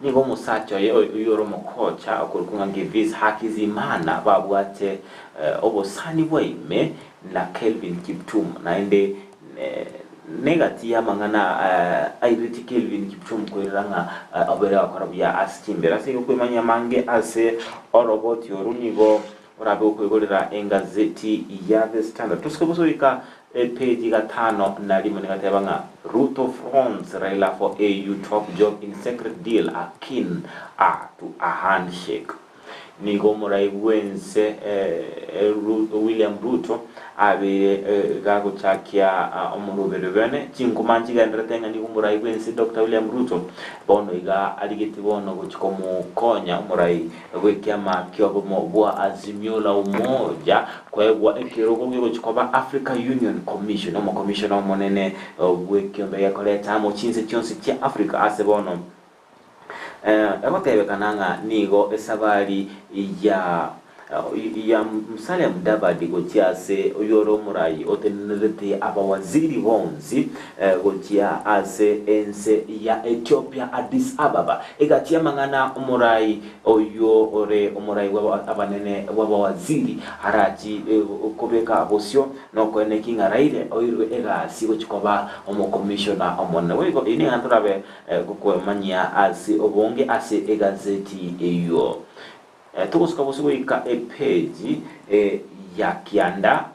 Nigo omosacha oye oyio ore omokocha okorokwa ng'a Gervais Hakizimana babwate obosani bwa ime na Kelvin Kiptum naende negati y'amang'ana airetie Kelvin Kiptum koirera ng'a obere gokora buya ase chimbero. Ase igo kwemanyia amange ase oroboti oru nigo Orabe okoigorera engazeti ya The Standard. Tosuke bosa goika epeji gatano na rimo nigateba ng'a Ruto fronts Raila for AU top job in secret deal akin a to a handshake. Nigo omorai bwense William Ruto abeire gagochakia omoroberi bene chinkuma nchigenderete ng'a nigo omorai bwense Doctor William Ruto bono iga arigetie bono gochia komokonya omorai Bw'ekiama ki'obomo bwa Azimio la Umoja koegwa ekerogo gegochia koba Africa Union Commission, omokomishona omonene bw'ekiombe gekoreta amo chinse chionsi chia Africa ase bono egotebekana ng'a nigo esabari ya ya Musalia Mudavadi gochia ase oyore omorai otenenerete abawaziri bonsi gochia ase ense ya Ethiopia Addis Ababa. Egati y'amang'ana omorai oyio ore omorai bw'abanene bw'abawaziri arachi kobeka bosio nokoeneki ng'a Raila oirwe egasi gochia koba omokomishona omonene. Boigo eyio neng'ana torabe gokwemanyia ase obonge ase egazeti eyio. Togosuka bosio goika epeji ya kianda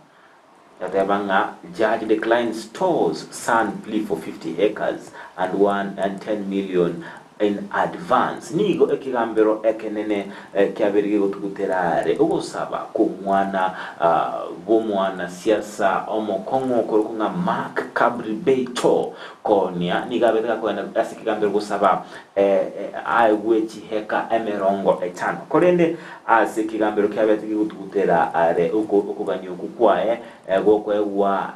Yateba ng'a Judge declines To's son plea for 50 acres and 1 and 10 million in advance. Nigo ekegambero ekenene kiabeire gegotugutera are ogosaba kw'omwana bw'omwanasiasa omokong'u okorokwa ng'a Mark Kabribei Too Konia nigo abete gakogenda ase ekegambero gosaba aegwe chiheka 50. Korende Ase ekegambero kiabete gegotugutera are okogania okwo kwaye gokoegwa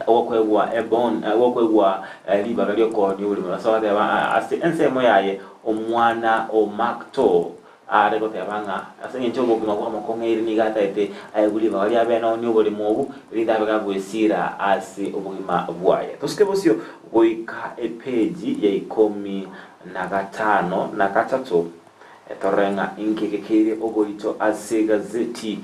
gokoegwa ebon gokoegwa ribaga ri'okoonia oborimo. Ase ogoteba ase ensemo yaye omwana o Mark Too are goteba ng'a ase engencho y'obogima bw'amokong'eiri nigo ataete aegwe ribaga riabe nonya oborimo obo erinde abe gagwesira ase obogima bwaye. Tosuke bosio goika epeji ya ikomi na gatano na gatato. Torore ng'a inki gekeire oborito ase egazeti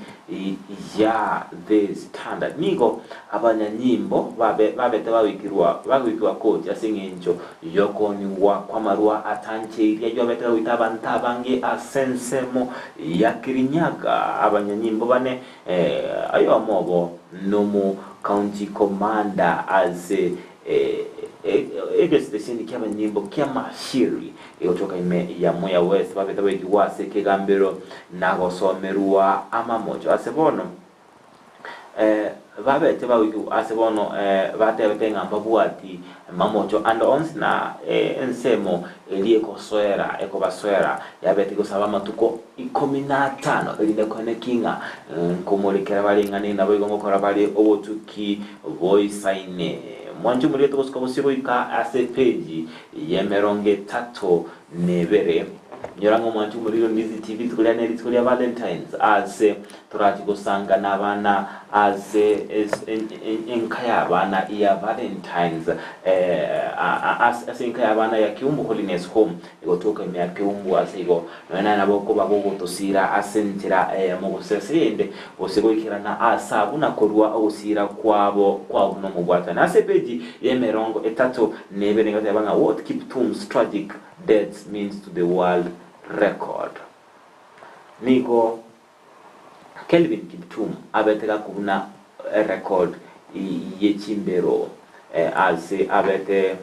ya The Standard. Nigo abanyanyimbo babe babete bagoikirwa bagoikigwa koti ase eng'encho y'okoonigwa kw'amarwa atancheirie ayio abete agoita abanto abange ase ensemo ya Kirinyaga. Abanyanyimbo bane oyomo obo nomo county commander ase egesitesheni ki'abanyanyimbo kia Mashiri Egotoka ime ya Mwea West babete baikigwa ase ekegambero na gosomerwa amamocho ase bono babete bagoikigwa ase bono batebete ng'a mbabwati mamocho ande onsi na ensemo eria ekosoera ekobasoera yabete gosaba amatuko ikomi na atano erinde koeneki ng'a nkomorekera bare ing'ana naboigo ngokora bare obotuki boisaine. Mwanche omorigete gosuka bosio goika ase epeji y'emerongo etato nebere. Nyora ng'a omwanchi omoriro Ndizi TV rituko riane nerituko ria Valentines ase torachi gosanga nabana ase enka y'abana ya Valentines ase enka y'abana ya Kiumbu Holiness Home egotoka ime ya Kiumbu ase igo nonya naye nabo okoba gogotosira ase enchera eyemo gose ase eyende gose goikerana ase abwo na korua ogosira kwabo kwao buna omobwatani. Ase epeji y'emerongo etato Nebe nigo eteba ng'a What Kiptum's tragic death means to the world record. Nigo Kelvin Kiptum abete gakobuna erecord ye chimbero ase abete.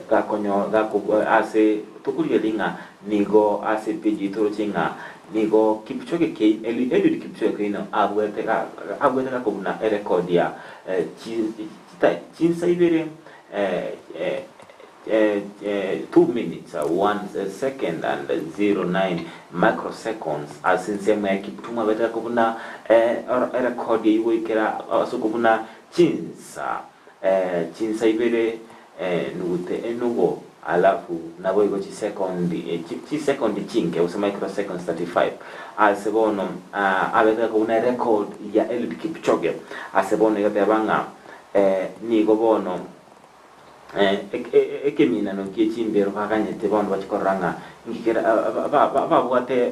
Gakonyo gako ase tokorigereria ng'a nigo ase epage yaito toroche ng'a nigo Kipchoge Keino, Eliud Kipchoge Keino abwate abwate gakobuna erecord ya chinsa ibere 2 minutes 1 second and 09 microseconds ase ensemo ya Kiptum abete gakobuna erecord eyio goikera ase okobuna chinsa Chinsa ibere nugute enugo alafu naboigo chisekondi chisekondi chinke gose microseconds 35 ase bono abete buna erecord ya Eliud Kipchoge ase bono egoteba ng'a nigo bono ekeminano gie chimbero baganyete bono bachie korora ng'a inki kere babwate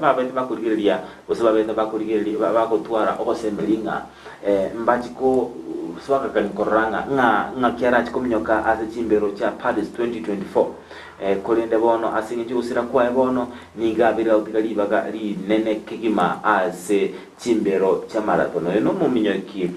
babete bakorigereria gose babete bakorigereria bagotwara ogosemeria ng'a Mbachi koswagakani korora ng'a ng'a ng'aki arache kominyoka ase chimbero chia Paris 2024. Korende bono ase engencho y'ogosira kwaye bono nigo abeire agotiga ribaga rinene kegima ase chimbero chia marathon. Oyo nomominyoki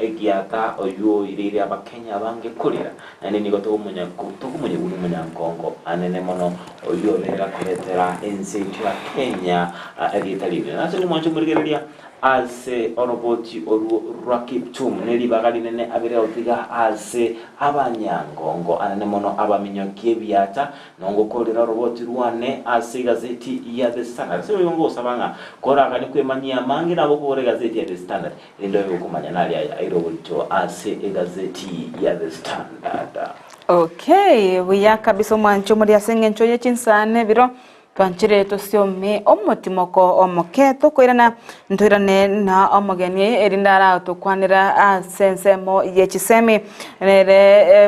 egiata oyio oireire abakenya abange korera naende nigo togomonya tokomonya buna omonyankongo anene mono oyio obeire gakoretera ense yaito ya Kenya erieta rinene. Ase omwancho omorigereria Ase oroboti orwo rwa Kiptum ne ribaga rinene abere gotiga ase abanyangongo anene mono abaminyoki ebiacha, nongokorera oroboti rwane ase egazeti ya The Standard. Ase boigo ngosaba ng'a koraganie kwemanyia amange nabo okogora egazeti ya The Standard, erinde obe gokomanya nari aya aire oborito ase egazeti ya The Standard. Okay, buya kabisa omwancho omori ase eng'encho ye chinsane ebiro Twanchire tosiome omotimoko omoke tokoirana ntoirane na omogeni erinde aratokwanera ase ensemo ye chisemi nere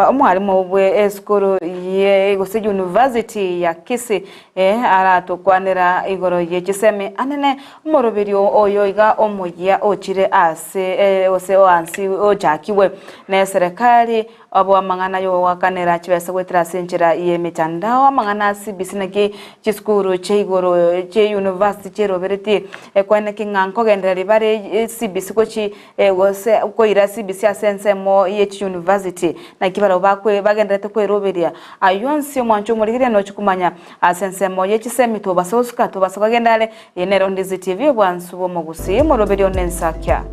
omwalimu bwe esukuru ye gose university ya Kisii aratokwanera igoro ye chisemi anene omoroberio oyo iga omoyia ochire ase gose oansi ochakiwe ne eserekari Abwo amang'ana y'ogoakanera chibesa goetera ase enchera y'emetandao, amang'ana a CBC naki chisukuru chia igoro chi'eyunivasiti chiroberetie ekweneki ng'a nkogendereria bare CBC gochi gose koira CBC ase ensemo ye chiyunivasiti. Naki barabwo bakwe bagendererete kweroberia ayio onsi omwancho omorigereria nochi komanya ase ensemo ye chisemi tobasa gosuka tobasa kogenda are. Eye nero Ndizi TV obwansu bw'omogusii omoroberio one Nsakia.